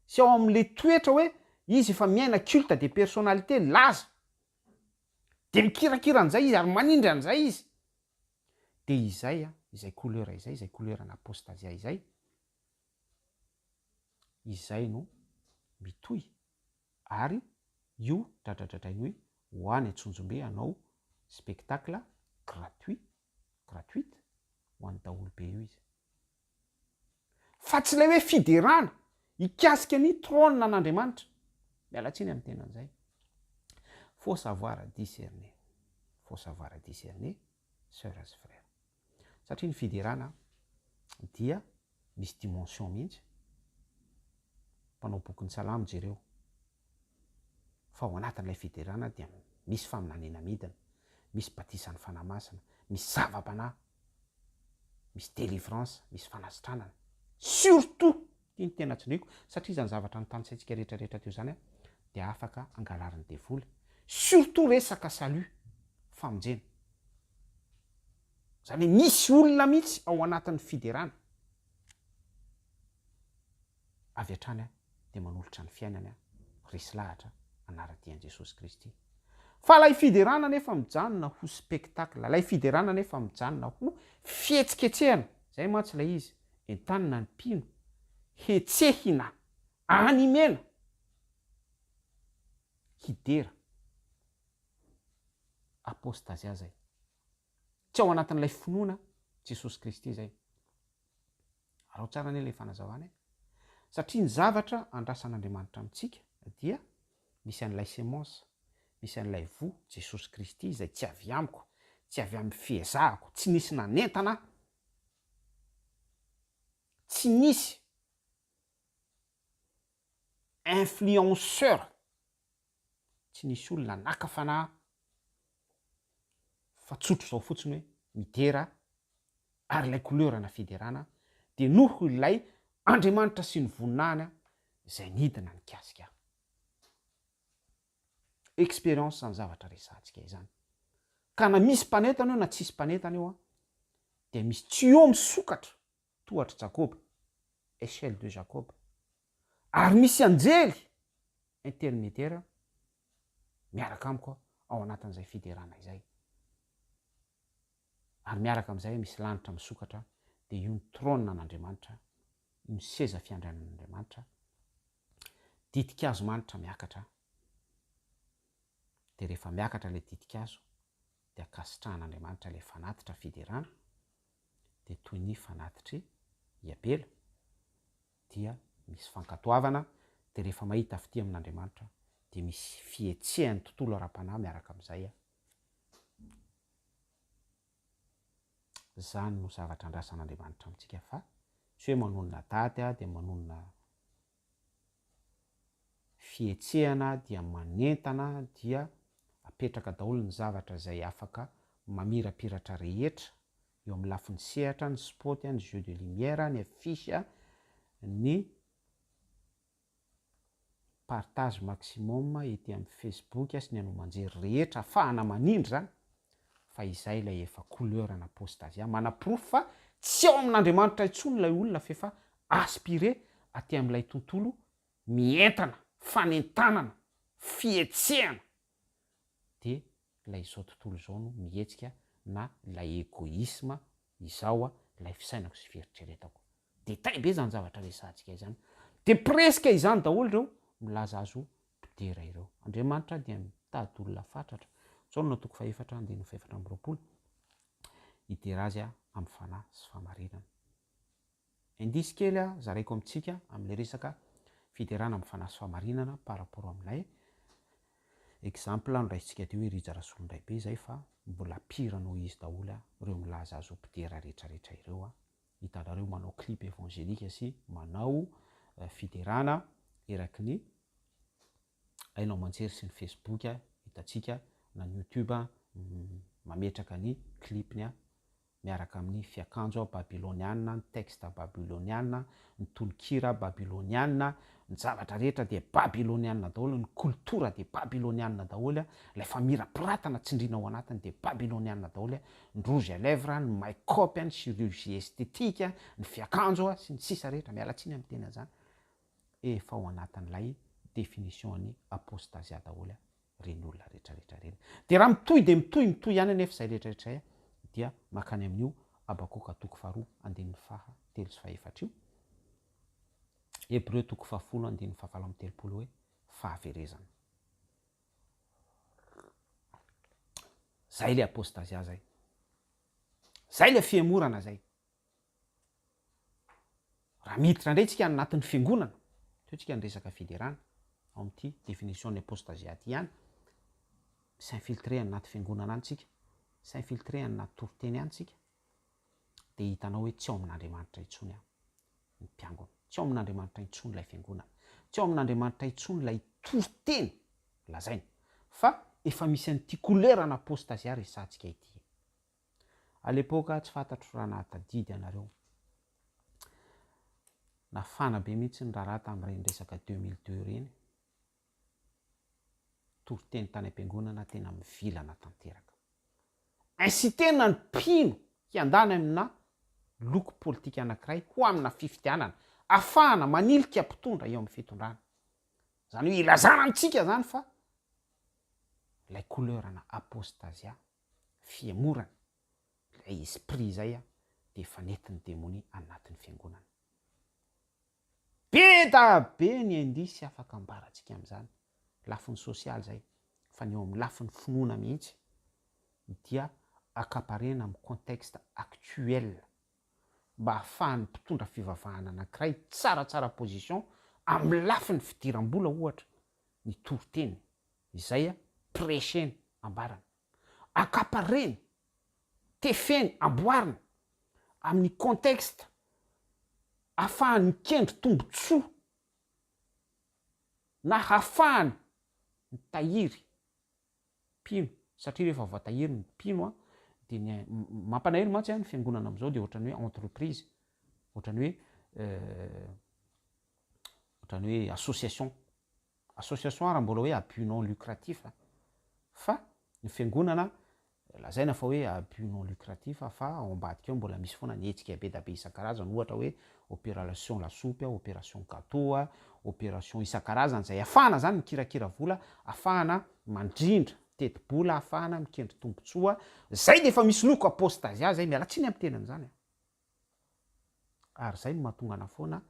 sy ao amin'le toetra hoe izy efa miaina culte de personnalité laza de mikirakira an'izay izy ary manindry an'izay izy de izay a izay couleur izay izay couleur ana apostasia izay izay no mitohy ary io dradradradrainy hoe ho any Antsonjombe hanao spectacle gratuit gratuite ho an'ny daholobe io izy. Fa tsy ilay hoe fiderana hikasika ny trône an'Andriamanitra. Miala tsiny amin'ny teny an'izay. Faut savoir discerner. Faut savoir discerner, sœurs sy frères. Satria ny fiderana dia misy dimension mihitsy. Mpanao bokin'ny Salamo jereo. Fa ao anatin'ilay fiderana dia misy faminaniana midina, misy batisan'ny Fanahy Masina, misy zava-panahy, misy délivrance, misy fanasitranana. Surtout, ity no tena tsindriako, satria izany zavatra notanisaintsika rehetra rehetra teo izany dia afaka angalarin'ny devoly. Surtout resaka salut, famonjena. Izany hoe misy olona mihitsy ao anatin'ny fiderana. Avy hatrany dia manolotra ny fiainany resy lahatra hanara-dia an'i Jesosy Kristy. Fa ilay fiderana anefa mijanona ho spectacle, ilay fiderana anefa mijanona ho fihetsiketsehana, izay mantsy ilay izy, entanina ny mpino, hetsehina, animena hidera. Apostasia izay. Tsy ao anatin'ilay finoana Jesosy Kristy izay. Araho tsara anie ilay fanazavana e. Satria ny zavatra andrasan'Andriamanitra amintsika dia misy an'ilay semence, misy an'ilay voa, Jesosy Kristy, izay tsy avy amiko, tsy avy amin'ny fiezahako, tsy nisy nanentana ahy, tsy nisy influenceur, tsy nisy olona naka fanahy fa tsotra izao fotsiny hoe midera ary ilay couleur na fiderana dia noho ilay Andriamanitra sy ny voninahiny izay nidina nikasika ahy. Expérience izany zavatra resahantsika izany. Ka na misy mpanentana eo na tsisy mpanentana eo dia misy tuyau misokatra tohatr'i Jakoba, échelle de Jacob, ary misy anjely intermédiaire miaraka amiko ao anatin'izay fiderana izay. Ary miaraka amin'izay misy lanitra misokatra, dia io ny trône an'Andriamanitra, io ny seza fiandrianan'Andriamanitra, ditin-kazo manitra miakatra, dia rehefa miakatra ilay ditin-kazo, dia ankasitrahan'Andriamanitra ilay fanatitra fiderana, dia toy ny fanatitr'i i Abela, dia misy fankatoavana, dia rehefa mahita fitia amin'Andriamanitra dia misy fihetsehan'ny tontolo ara-panahy miaraka amin'izay. Zany no zavatra andrasan'Andriamanitra amintsika fa tsy hoe manonona daty dia manonona fihetsehana dia manentana dia apetraka daholo ny zavatra izay afaka mamirapiratra rehetra eo amin'ny lafiny sehatra, ny spot, ny jeux de lumière, ny affiche, ny partage maximum ety amin'ny facebook sy ny haino aman-jery rehetra afahana manindry izany fa izay ilay efa couleur na apostasia manaporofo fa tsy ao amin'Andriamanitra intsony ilay olona f'efa aspiré aty amin'ilay tontolo mientana, fanentanana, fihetsehana dia ilay izao tontolo izao no mihetsika na ilay egoisme izao ilay fisainako sy fieritreretako. Détail be izany zavatra resahantsika izany. Dia presque izany daholo ireo milaza azy ho mpidera ireo. Andriamanitra dia mitady olona fatratra. Jaona toko fahefatra andininy fahefatra amby 20. Hidera azy amin'ny fanahy sy fahamarinana. Indice kely zaraiko amintsika amin'ilay resaka fiderana amin'ny fanahy sy fahamarinana par rapport amin'ilay exemple noraisintsika teo hoe Rija Rasolondraibe izay fa mbola pire noho izy daholo ireo milaza azy ho mpidera rehetrarehetra ireo. Hitanareo manao clip évangélique sy manao fiderana eraky ny haino aman-jery sy ny facebook hitantsika na ny youtube mametraka ny clip-ny miaraka amin'ny fiakanjo babyloniana, ny texte babyloniana, ny tononkira babyloniana, ny zavatra rehetra dia babyloniana daholo, ny koltora dia babyloniana daholo, ilay famirapiratana tsindriana ao anatiny dia babyloniana daholo, ny rouge à lèvres, ny make-up, ny chirurgie esthétique, ny fiakanjo sy ny sisa rehetra, miala tsiny amin'ny teny an'izany, efa ao anatin'ilay définition an'ny apostasia daholo ireny olona rehetra rehetra ireny. Dia raha mitohy dia mitohy, mitohy ihany anefa izay rehetra rehetra izay dia mankany amin'io Habakoka toko faharoa andininy faha telo sy fahefatra io, Hebreo toko fahafolo andininy fahavalo amby 30 hoe fahaverezana. Zay le apostazia zay. Zay le fihemorana zay. Raha miditra indray tsika any anatin'ny fiangonana, teo tsika niresaka fiderana, ao amin'ity définition ny apostazia ity ihany, mi-s'infiltrer any anaty fiangonana any tsika, mi-s'infiltrer any anaty toriteny any tsika, dia hitanao hoe tsy ao amin'Andriamanitra intsony an, ny mpiangona. Tsy ao amin'Andriamanitra intsony ilay fiangonana. Tsy ao amin'Andriamanitra intsony ilay toriteny lazaina. Fa efa misy an'ity couleur an'apostazia resahantsika ity. À l'époque tsy fantatro raha nahatadidy anareo. Nafana be mihitsy ny raharaha tamin'ireny resaka 2002 ireny. Toriteny tany am-piangonana tena mivilana tanteraka. Inciter-na ny mpino hiandany amina loko politika anankiray ho amina fifidianana afahana manilika mpitondra eo amin'ny fitondrana. Izany hoe ilazana amintsika izany fa ilay couleur-na apostasia fihemorana, ilay esprit izay dia efa nentin'ny demonia anatin'ny fiangonana. Be da be ny indice afaka ambarantsika amin'izany, lafiny sosialy izay, fa ny eo amin'ny lafiny finoana mihitsy dia accaparena amin'ny contexte actuel mba ahafahan'ny mpitondra fivavahana anankiray tsaratsara position amin'ny lafiny fidiram-bola ohatra ny toriteny izay prêcher-ny ambarany. Accaparer-ny, tefeny, amboarina amin'ny contexte ahafahany mikendry tombontsoa na hahafahany mitahiry mpino satria rehefa voatahiry ny mpino dia ny mampanahelo mantsy ny fiangonana amin'izao dia ohatran'ny hoe entreprise, ohatran'ny hoe ohatran'ny hoe association Association ary mbola hoe à but non lucratif fa ny fiangonana lazaina fa hoe à but non lucratif fa ao ambadika ao mbola misy foana ny hetsika be da be isan-karazany ohatra hoe opération lasopy, opération gâteau, opération isan-karazany izay afahana zany mikirakira vola, afahana mandrindra tetibola, afahana mikendry tombotsoa, zay dia efa misy loko apostasia zay, miala tsiny amin'ny teny an'izany a. Ary zay no mahatonga ana foana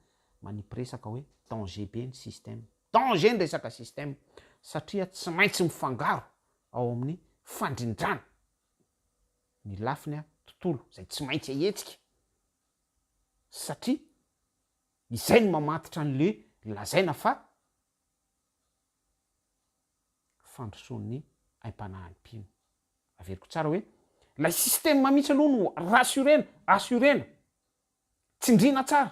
manipy resaka hoe danger be ny système. Danger ny resaka système satria tsy maintsy mifangaro ao amin'ny fandrindrana ny lafiny tontolo izay tsy maintsy ahetsika satria izay no mamantitra an'le lazaina fa fandrosoan'ny aim-panahin'ny mpino. Averiko tsara hoe, Ilay système mihitsy aloha no rassurer-na, assurer-na, tsindriana tsara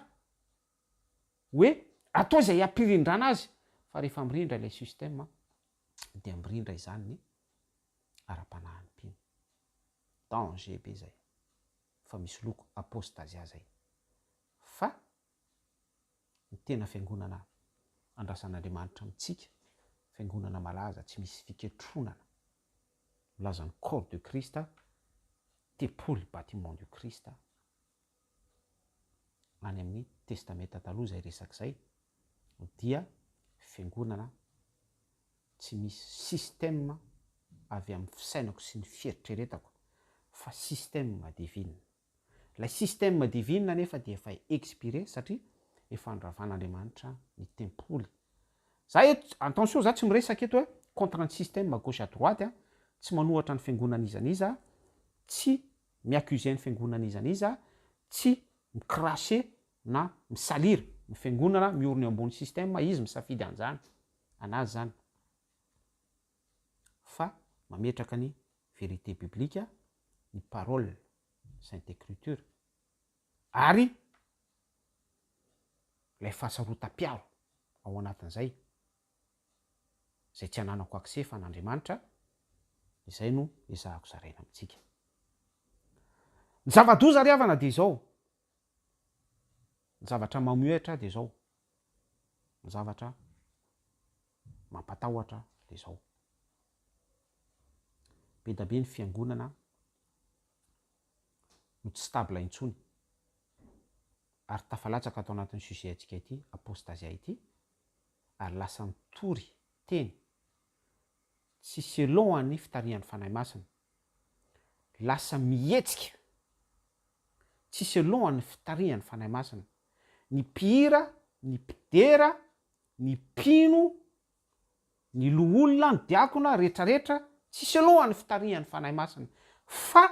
hoe atao izay hampirindrana azy fa rehefa mirindra ilay système dia mirindra izany ny ara-panahin'ny mpino. Danger be izay fa misy loko apostazia zay. Fa ny tena fiangonana andrasan'Andriamanitra amintsika, fiangonana malaza tsy misy fiketronana, milaza ny corps de Christ, tempoly bâtiment du Christ, any amin'ny testamenta taloha izay resaka izay, dia fiangonana tsy misy système avy amin'ny fisainako sy ny fieritreretako fa système divine. Ilay système divine anefa dia efa expiré satria efa noravan'Andriamanitra ny tempoly. Za eto, attention za tsy miresaka eto hoe contre ny système à gauche à droite an, tsy manohatra ny fiangonana iza n'iza, tsy mi-accuser ny fiangonana iza n'iza, tsy mi-cracher na mi-salir ny fiangonana miorina eo ambony système, izy misafidy an'izany, anazy zany. Fa mametraka ny vérité biblique, ny parole sainte écriture ary ilay fahasarotam-piaro ao anatin'izay, izay tsy ananako accès fa an'Andriamanitra, izay no ezahako zaraina amintsika. Ny zava-doza ry havana dia izao, ny zavatra mamohehatra dia izao, ny zavatra mampatahotra dia izao. Be da be ny fiangonana no tsy stable intsony ary tafalatsaka ato anatin'ny sujet antsika ity apostasia ity ary lasa mitory teny tsy selon an'ny fitarihan'ny Fanahy Masina, lasa mihetsika tsy selon an'ny fitarihan'ny Fanahy Masina, ny mpihira, ny mpidera, ny mpino, ny loholona, ny diakona, retraretra, tsisy aloha ny fitarihan'ny Fanahy Masina fa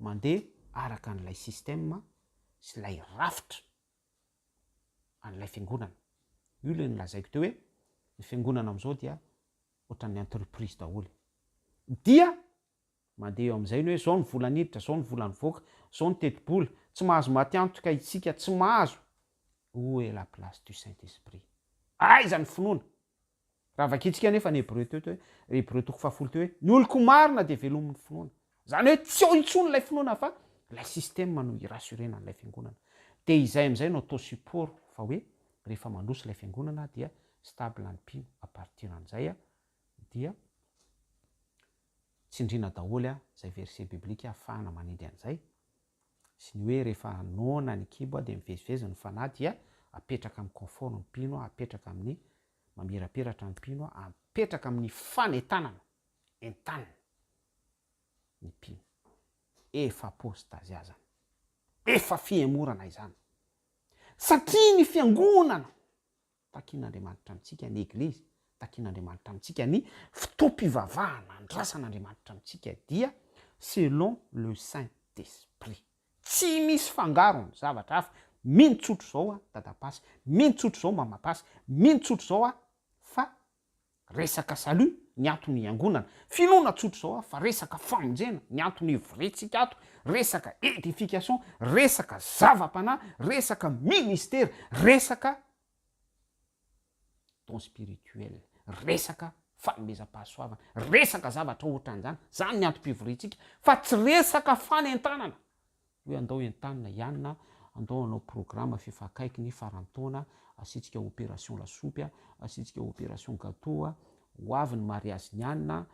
mandeha araka an'ilay système sy ilay rafitra an'ilay fiangonana. Io ilay nolazaiko teo hoe ny fiangonana amin'izao dia ohatran'ny entreprise daholo. Dia Mandeha eo amin'izay ny hoe zao ny vola niditra, zao ny vola nivoaka, zao ny tetibola, tsy mahazo maty antoka isika, tsy mahazo. Où est la place du Saint Esprit? Aiza ny finoana? Raha vakintsika anefa ny Hebreu teo hoe, Hebreu toko fahafolo teo hoe, ny oloko marina dia velomin'ny finoana. Izany hoe tsy eo intsony ilay finoana fa ilay système no i-rassurer-na an'ilay fiangonana. Dia izay amin'izay no atao support fa hoe rehefa mandroso ilay fiangonana dia stable ny mpino à partir an'izay dia Tsindriana daholo izay verset biblique ahafahana manindry an'izay, sy ny hoe rehefa noana ny kibo dia mivezivezy ny fanahy dia apetraka amin'ny confort ny mpino, apetraka amin'ny mamirapiratra ny mpino, apetraka amin'ny fanentanana, entanina ny mpino. Efa apostasia zany. Efa fihemorana izany. Satria ny fiangonana Takin'Andriamanitra amintsika ny Eglizy, takin'Andriamanitra amintsika ny fotoam-pivavahana andrasan'Andriamanitra amintsika dia selon le Saint Esprit. Tsy misy fangarony zavatra hafa, mino tsotra izao aho Dada Pasy, mino tsotra izao Mama Pasy, mino tsotra izao aho fa resaka salut ny antony iangonana, finoana tsotra izao aho fa resaka famonjena ny antony ivoriantsika ato, resaka edification, resaka zava-panahy, resaka ministera, resaka don spirituel, resaka fanomezam-pahasoavana, resaka zavatra ohatran'izany, zany ny antom-pivoriantsika fa tsy resaka fanentanana. Hoe andao entanina hianina, andao hanao programa f'efa akaiky ny faran'ny taona, asiantsika opération lasopy, asiantsika opération gâteau, ho avy ny mariazin'i anona,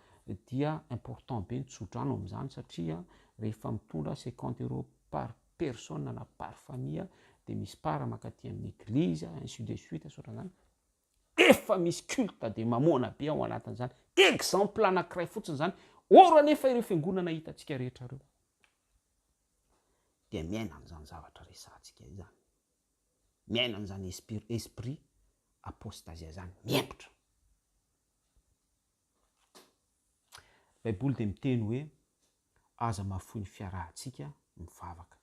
dia important be ny tsodrano amin'izany satria rehefa mitondra 50 euros par personne na par famille dia misy part mankaty amin'ny eglizy, ainsi de suite, sy ohatran'izany. Efa misy culte de mamoana be ao anatin'izany. Exemple anankiray fotsiny izany. Or anefa ireo fiangonana hitantsika rehetra ireo dia miaina an'izany zavatra resahantsika izany. Miaina an'izany esprit apostasia izany. Miembotra. Baiboly dia miteny hoe aza mahafoy ny fiarahantsika mivavaka.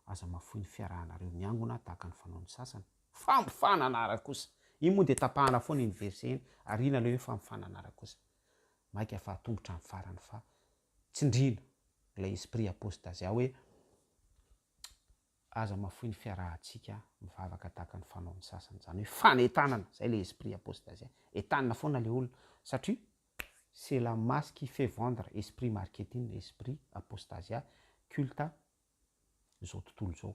Aza mahafoy ny fiarahanareo miangona tahaka ny fanaon'ny sasany. Fa mifananara kosa. Iny moa dia tapahana foana iny verset iny, ariana ilay hoe fa mifananara kosa. Maika fa atombotra amin'ny farany fa tsindriana. Ilay esprit apostasia hoe aza mafoy ny fiarahantsika mivavaka tahaka ny fanaon'ny sasany. Izany hoe fanentanana, izay ilay esprit apostasia. Entanina foana ilay olona satria c'est la masse qui fait vendre, esprit marketing, esprit apostasia, culte izao tontolo izao.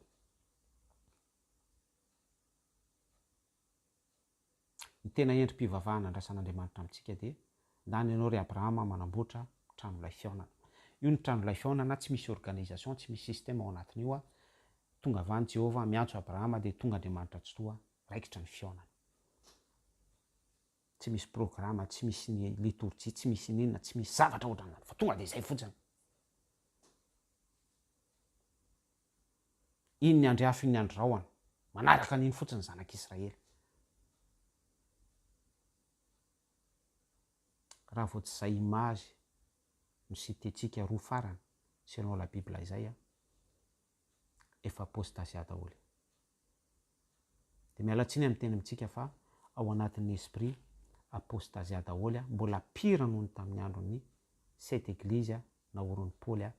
Ny tena endri-pivavahana andrasan'Andriamanitra amintsika dia, Ndany ianao ry Abrahama manamboatra tranolay fihaonana. Io ny tranolay fihaonana, tsy misy organisation, tsy misy système ao anatin'io a. Tonga avy any Jehovah, miantso Abrahama dia tonga Andriamanitra Tsitoha, raikitra ny fihaonana. Tsy misy programa, tsy misy ny litorjia, tsy misy n'inona, tsy misy zavatra ohatran'izany fa tonga dia izay fotsiny. Iny ny andry afo iny ny andry rahona. Manaraka an'iny fotsiny ny zanak'Israely. Raha vao tsy izay image no citer-tsika roa farany selon la bible izay an, efa apostasia daholo. Dia miala tsiny amin'ny teny amintsika fa ao anatin'ny esprit apostasia daholo, mbola pire noho ny tamin'ny andron'ny sept eglizy naorin'i Paoly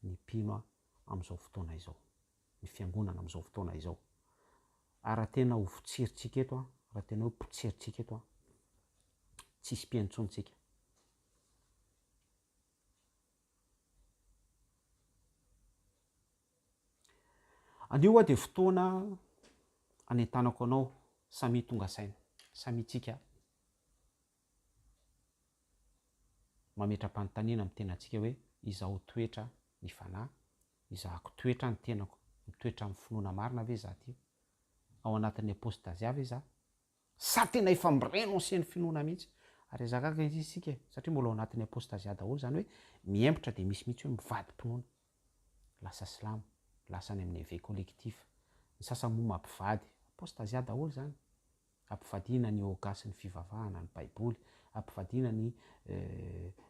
ny mpino amin'izao fotoana izao, ny fiangonana amin'izao fotoana izao. Ary raha tena ho votsirintsika eto an, raha tena hoe potserintsika eto an, tsisy mpihaino intsony tsika. Anio aho dia fotoana anentanako anao samia tonga saina, samia tsika mametra-panontaniana amin'ny tenantsika hoe izaho toetra ny fanahy, izahako toetra ny tenako, mitoetra amin'ny finoana marina ve izaho ity? Ao anatin'ny apostazia ve izaho? Sa tena efa mi-renoncer ny finoana mihitsy? Ary aza gaga izy isika e, satria mbola ao anatin'ny apostazia daholo, izany hoe miembotra dia misy mihitsy hoe mivadi-pinoana, lasa silamo, lasa any amin'ny éveil collectif, ny sasany moa mampivady, apostazia daholo izany. Ampivadiana ny yoga sy ny fivavahana, ny baiboly, ampivadiana ny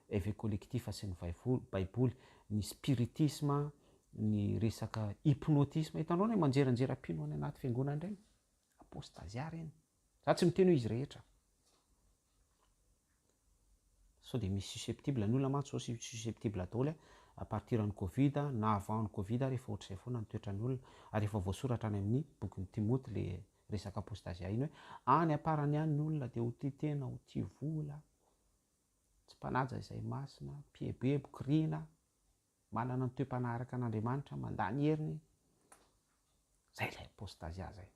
éveil collectif sy ny baiboly, ny spiritisme, ny resaka hypnotisme, hitanao anie manjeranjera mpino any anaty fiangonana ireny, apostasia ireny, za tsy miteny hoe izy rehetra, sao dia misy susceptible, ny olona mantsy zao susceptible daholo à partir ny covid na avant ny covid ary efa ohatr'izay foana ny toetran'ny olona, ary efa voasoratra any amin'ny bokin'i Timoty le resaka apostazia iny hoe any amparany any ny olona dia ho tia tena, ho tia vola, tsy mpanaja izay masina, mpieboebo, kiriana, manana ny toe-panahy araka an'Andriamanitra, mandà ny heriny. Zay ilay apostazia zay.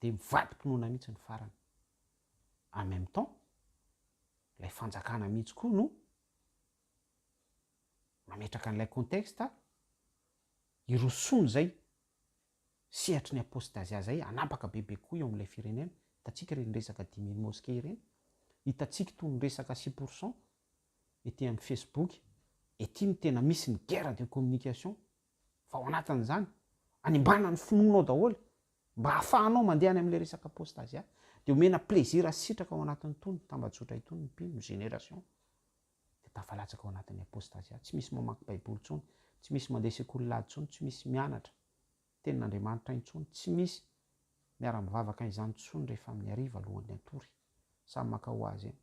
Dia mivadi-pinoana mihitsy ny farany. En même temps, ilay fanjakana mihitsy koa no mametraka an'ilay contexte hirosoany izay sehatry ny apostazia zay hanapaka bebe kokoa eo amin'ilay firenena, hitantsika ireny resaka 10,000 mosquées ireny, hitantsika itony resaka 6% ety amin'ny facebook, ety no tena misy ny guerre de communication fa ao anatin'izany animbana ny finoanao daholo mba hahafahanao mandeha any amin'ilay resaka apostazia, dia omena plaisir sy sitraka ao anatin'itony tambajotra itony ny mpino, ny génération dia tafalatsaka ao anatin'ny apostazia, tsy misy mamaky baiboly intsony, tsy misy mandeha sekoly lahady intsony, tsy misy mianatra tenin'Andriamanitra intsony, tsy misy miara-mivavaka izany intsony rehefa amin'ny hariva alohan'ny hatory, samy maka ho azy eny.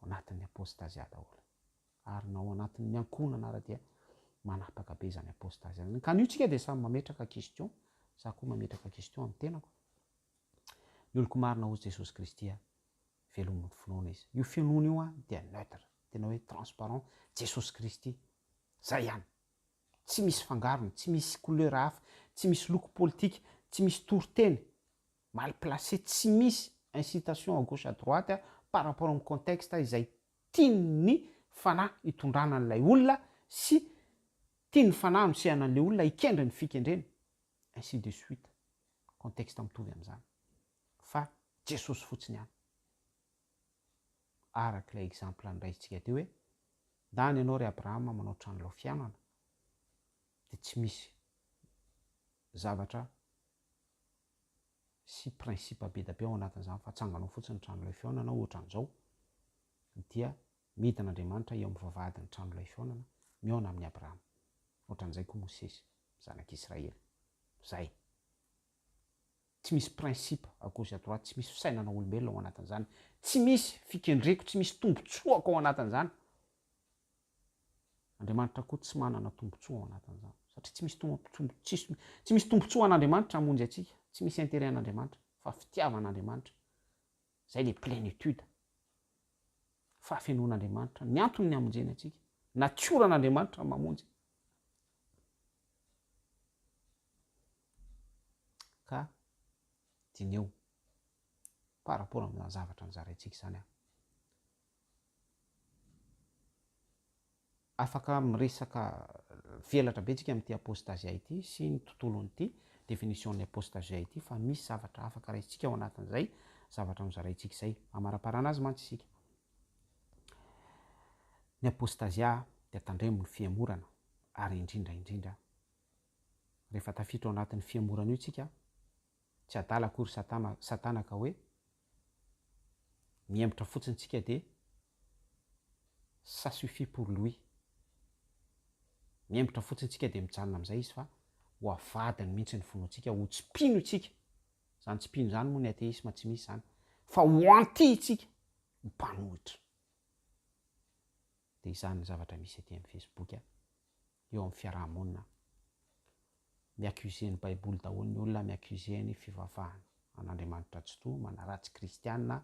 Ao anatin'ny apostazia daholo. Ary na ao anatin'ny ankohonana ara dia manapaka be izany apostazia izany. Ka anio tsika dia samy mametraka question, za koa mametraka question amin'ny tenako. Ny oloko marina hozy Jesosy Kristy a, velomin'ny finoana izy. Io finoana io a dia neutre, tena hoe transparent, Jesosy Kristy, zay ihany. Tsy misy fangarony, tsy misy couleur hafa, tsy misy loko politika, tsy misy toriteny mal placé, tsy misy incitation à gauche à droite par rapport amin'ny contexte izay tian'ny fanahy hitondrana an'ilay olona sy tian'ny fanahy hanosehana an'ilay olona hikendry ny fikendreny, ainsi de suite, contexte mitovy amin'izany fa Jesosy fotsiny ihany. Araka ilay exemple noraisintsika teo hoe, ndany ianao ry Abrahama manao trano lao fianana, dia tsy misy zavatra sy principe be da be ao anatin'izany fa atsanganao fotsiny ny trano lay fihaonana ohatran'izao, dia midina Andriamanitra eo amin'ny vavahadin'ny trano lay fihaonana, mihaona amin'i Abrahama. Ohatran'izay koa Mosesy, zanak'Israely. Zay. Tsy misy principe à gauche à droite, tsy misy fisainana olombelona ao anatin'izany, tsy misy fikendreko, tsy misy tombotsoako ao anatin'izany. Andriamanitra koa tsy manana tombontsoa ao anatin'izany. Satria tsy misy tombontsoa, tsy misy tombontsoa an'Andriamanitra hamonjy antsika. Tsy misy intérêt an'Andriamanitra, fa fitiavan'Andriamanitra. Izay ilay plénitude. Fahafenoan'Andriamanitra. Ny antony ny hamonjeny antsika. Natioran'Andriamanitra ny mamonjy. Ka diniho par rapport amin'izany zavatra nozaraintsika izany aho. Afaka miresaka velatra be tsika amin'ity apostazia ity sy ny tontolon'ity définition-n'ny apostazia ity fa misy zavatra afaka raisintsika ao anatin'izay zavatra nozaraintsika izay. Hamaraparana azy mantsy isika. Ny apostazia dia tandremo ny fihemorana ary indrindra indrindra rehefa tafiditra ao anatin'ny fihemorana io tsika tsy adala akory satana satana ka hoe mihemotra fotsiny tsika de ça suffit pour lui. Mihemotra fotsiny tsika de mijanona amizay izy fa ho avadiny mihitsy ny finoantsika, ho tsy mpino itsika. Zany tsy mpino zany moa ny atheisme tsy misy zany. Fa ho anti itsika, ho mpanohitra. De izany ny zavatra misy aty amin'ny Facebook eo amin'ny fiaraha-monina. Mi-accuser ny baiboly daholo ny olona, mi-accuser ny fivavahana an'Andriamanitra Tsitoha, manaratsy kristiana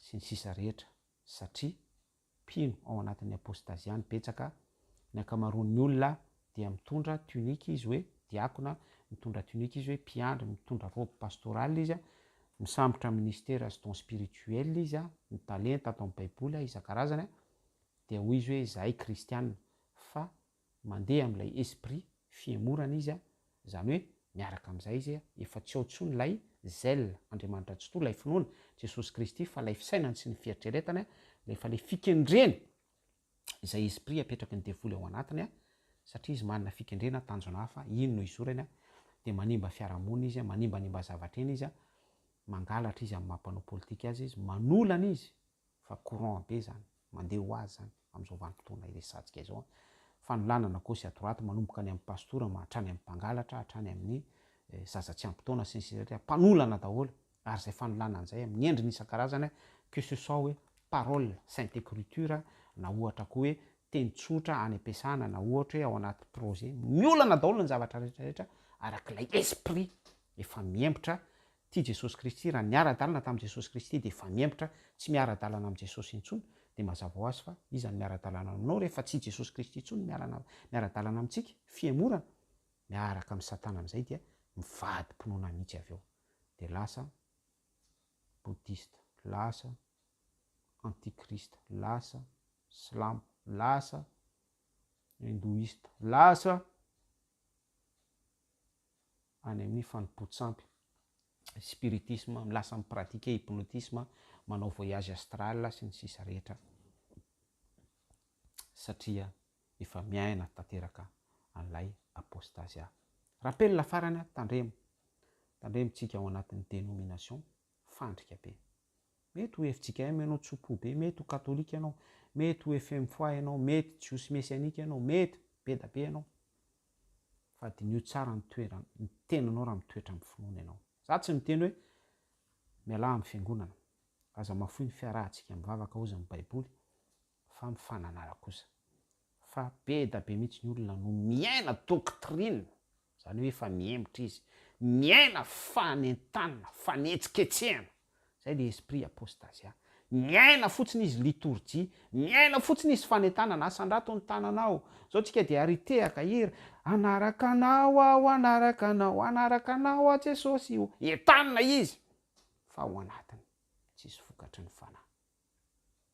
sy ny sisa rehetra satria mpino ao anatin'ny apostazia ny betsaka, ny ankamaroan'ny olona dia mitondra tunique izy hoe diakona, mitondra tunique izy hoe mpiandry, mitondra robe pastorale izy, misambotra ministera sy don spirituel izy, ny talenta ato amin'ny baiboly isan-karazany dia hoy izy hoe izahay kristiana fa mandeha amin'ilay esprit fihemorana izy, izany hoe miaraka amin'izay izy, efa tsy ao intsony ilay zèle, Andriamanitra Tsitoha, ilay finoana, Jesosy Kristy, fa ilay fisainany sy ny fieritreretany, ilay efa ilay fikendreny, izay esprit apetraky ny devoly ao anatiny, satria izy manana fikendrena, tanjona hafa, iny no izorany, dia manimba fiarahamonina izy, manimbanimba zavatra eny izy, mangalatra izy amin'ny maha mpanao politika azy izy, manolana izy, fa courant be zany, mandeha ho azy zany amin'izao vanim-potoana iresahantsika izao an, fanolanana gauche à droite manomboka any amin'ny pastora ma hatrany amin'ny mpangalatra hatrany amin'ny zaza tsy ampy taona sy ny sisa rehetra, mpanolana daholo ary izay fanolanana izay amin'ny endriny isan-karazany que ce soit hoe parole sainte écriture na ohatra koa hoe teny tsotra any am-piasana na ohatra hoe ao anaty projet, miolana daholo ny zavatra rehetra rehetra arak'ilay esprit efa miembotra Tia Jesosy Kristy, raha niara-dalana tamin'i Jesosy Kristy dia efa miembotra, tsy miara-dalana amin'i Jesosy intsony, dia mazava ho azy fa iza no miara-dalana aminao rehefa tsy Jesosy Kristy intsony no miara-dalana amintsika? Fihemorana, miaraka amin'i Satana amin'izay dia mivadi-pinoana mihitsy avy eo, dia lasa Bouddhiste, lasa Antichrist, lasa Silamo, lasa Hindouiste, lasa. any amin'ny fanompoan-tsampy, spiritisme, lasa mi-pratiquer hypnotisme, manao voyage astral sy ny sisa rehetra satria efa miaina tanteraka an'ilay apostazia. Rappel farany a, tandremo, tandremo tsika ao anatin'ny dénomination, fandrika be. Mety ho fjkm ianao tso-po be, mety ho katolika ianao, mety ho fmfoa ianao, mety jiosy mesianika ianao, mety be da be ianao. Fa diniho tsara ny toeran ny tenanao raha mitoetra amin'ny finoana ianao. Za tsy miteny hoe mialà amin'ny fiangonana. Aza mafoy ny fiarahantsika mivavaka hozy ny baiboly fa mifananara kosa. Fa be da be mihitsy ny olona no miaina doctrine, izany hoe efa mihemotra izy, miaina fanentanana, fanetsiketsehana, izay le esprit apostasia. Miaina fotsiny izy litorjia, miaina fotsiny izy fanentanana, asandrato ny tananao, zao tsika dia ary hitehaka hira, hanaraka anao aho, hanaraka anao, hanaraka anao aho Jesosy o, entanina izy fa ao anatiny tsisy vokatry ny fanahy.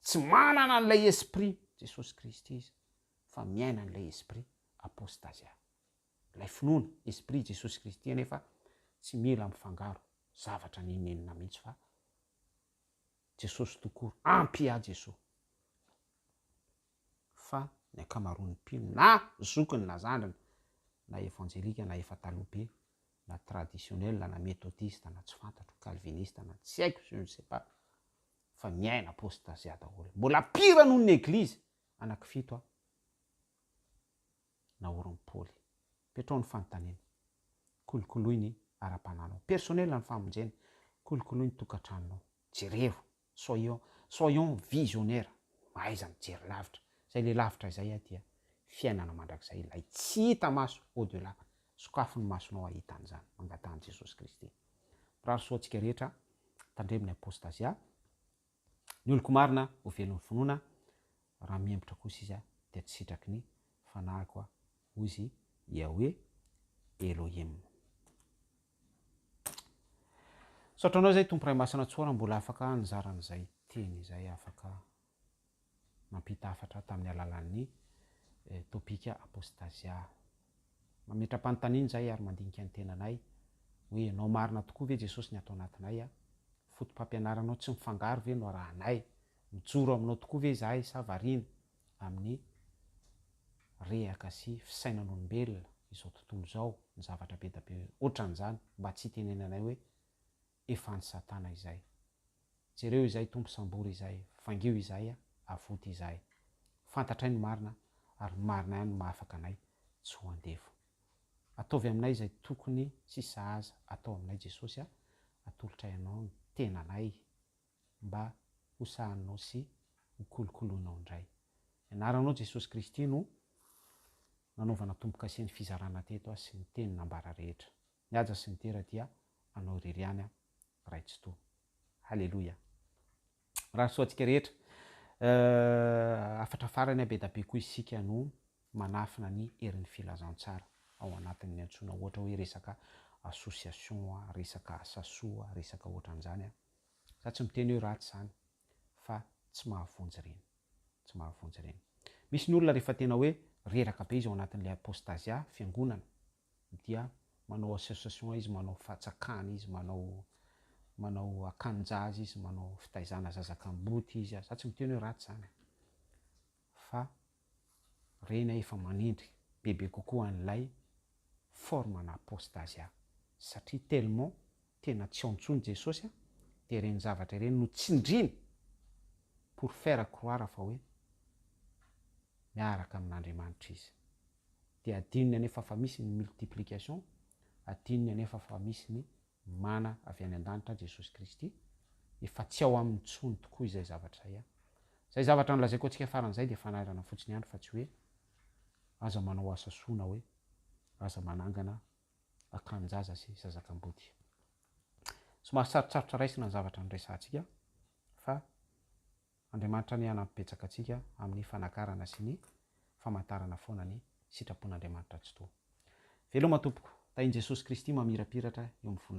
Tsy manana an'ilay esprit Jesosy Kristy izy fa miaina an'ilay esprit apostasia. Ilay finoana, esprit Jesosy Kristy anefa tsy mila mifangaro zavatra n'inon'inona mihitsy fa Jesosy tout court, ampy ahy Jesoa. Fa ny ankamaroan'ny mpino na zokiny na zandriny na evanjelika na efa taloha be na traditionnel na methodiste na tsy fantatro, calviniste na tsy haiko je ne sais pas fa miaina apostazia daholo. Mbola pire noho ny eglizy anakifito a naorin'i Paoly. Petrao ny fanontaniana. Kolokoloy ny ara-panahinao. Personnel ny famonjena. Kolokoloy ny tokantranonao. Jerevo. Soyons, soyons visionnaires. Mahaiza mijery lavitra. Izay le lavitra izay dia fiainana mandrakizay ilay tsy hita maso au delà. Sokafy ny masonao hahita an'izany. Mangataha an'i Jesosy Kristy. Mirary soa antsika rehetra. Tandremo ny apostazia. Ny oloko marina ho velon'ny finoana, raha miembotra kosa izy dia tsy sitraky ny fanahiko hoy izy Yahweh Elohim. Misaotra anao izay Tompo Ray Masina Tsoa raha mbola afaka nizara an'izay teny izay afaka nampita hafatra tamin'ny alalan'ny topika Apostasia. Mametra-panontaniana izahay ary mandinika ny tenanay hoe ianao marina tokoa ve Jesosy ny ato anatinay a? Foto-pampianaranao tsy mifangaro ve no arahanay? Mijoro aminao tokoa ve izahay sa variana amin'ny rehaka sy fisainan'olombelona izao tontolo izao, ny zavatra be da be otran'izany mba tsy hitenenanay hoe efa an'i satana izay. Jereo izay Tompo sambory izay, vangio izahay, avoty izahay. Fantatray ny marina ary ny marina ihany no mahafaka anay tsy ho andevo. Ataovy aminay izay tokony sy sahaza atao aminay Jesosy a, atolotray Anao ny tenanay mba ho sahaninao sy ho kolokoloinao indray. Ny anaranao Jesosy Kristy no nanaovana tombokase ny fizarana teto sy ny teny nambara rehetra. Ny haja sy ny dera dia Anao irery ihany a. Ray Tsitoha. Haleloia. Mirary soa antsika rehetra. Hafatra farany be da be koa isika no manafina ny herin'ny filazantsara ao anatin'ny antsoina ohatra hoe resaka association, resaka asa soa, resaka ohatran'izany. Za tsy miteny hoe ratsy izany fa tsy mahavonjy ireny. Tsy mahavonjy ireny. Misy ny olona rehefa tena hoe reraka be izy ao anatin'ilay apostazia, fiangonana, dia manao association izy, manao fatsakana izy, manao manao akanin-jaza izy, manao fitaizana zaza kamboty izy, za tsy miteny hoe ratsy zany e, fa reny efa manindry bebe kokoa an'ilay forme ana apostasia satria tellement tena tsy ao intsony Jesosy a, dia ireny zavatra ireny no tsindriny pour faire croire fa hoe miaraka amin'Andriamanitra izy. Dia adinony anefa fa misy ny multiplication, adinony anefa fa misy ny mana avy any an-danitra, Jesosy Kristy, efa tsy ao aminy intsony tokoa izay zavatra izay an. Izay zavatra nolazaiko antsika farany izay dia fanairana fotsiny ihany fa tsy hoe aza manao asa soa na hoe aza manangana akan-jaza sy zaza kamboty. Somary sarotsarotra raisina ny zavatra noresahantsika fa Andriamanitra anie hanampy betsaka antsika amin'ny fanakarana sy ny famantarana foana ny sitrapon'Andriamanitra Tsitoha. Veloma tompoko, tahin'i Jesosy Kristy mamirapiratra eo amin'ny voninahiny.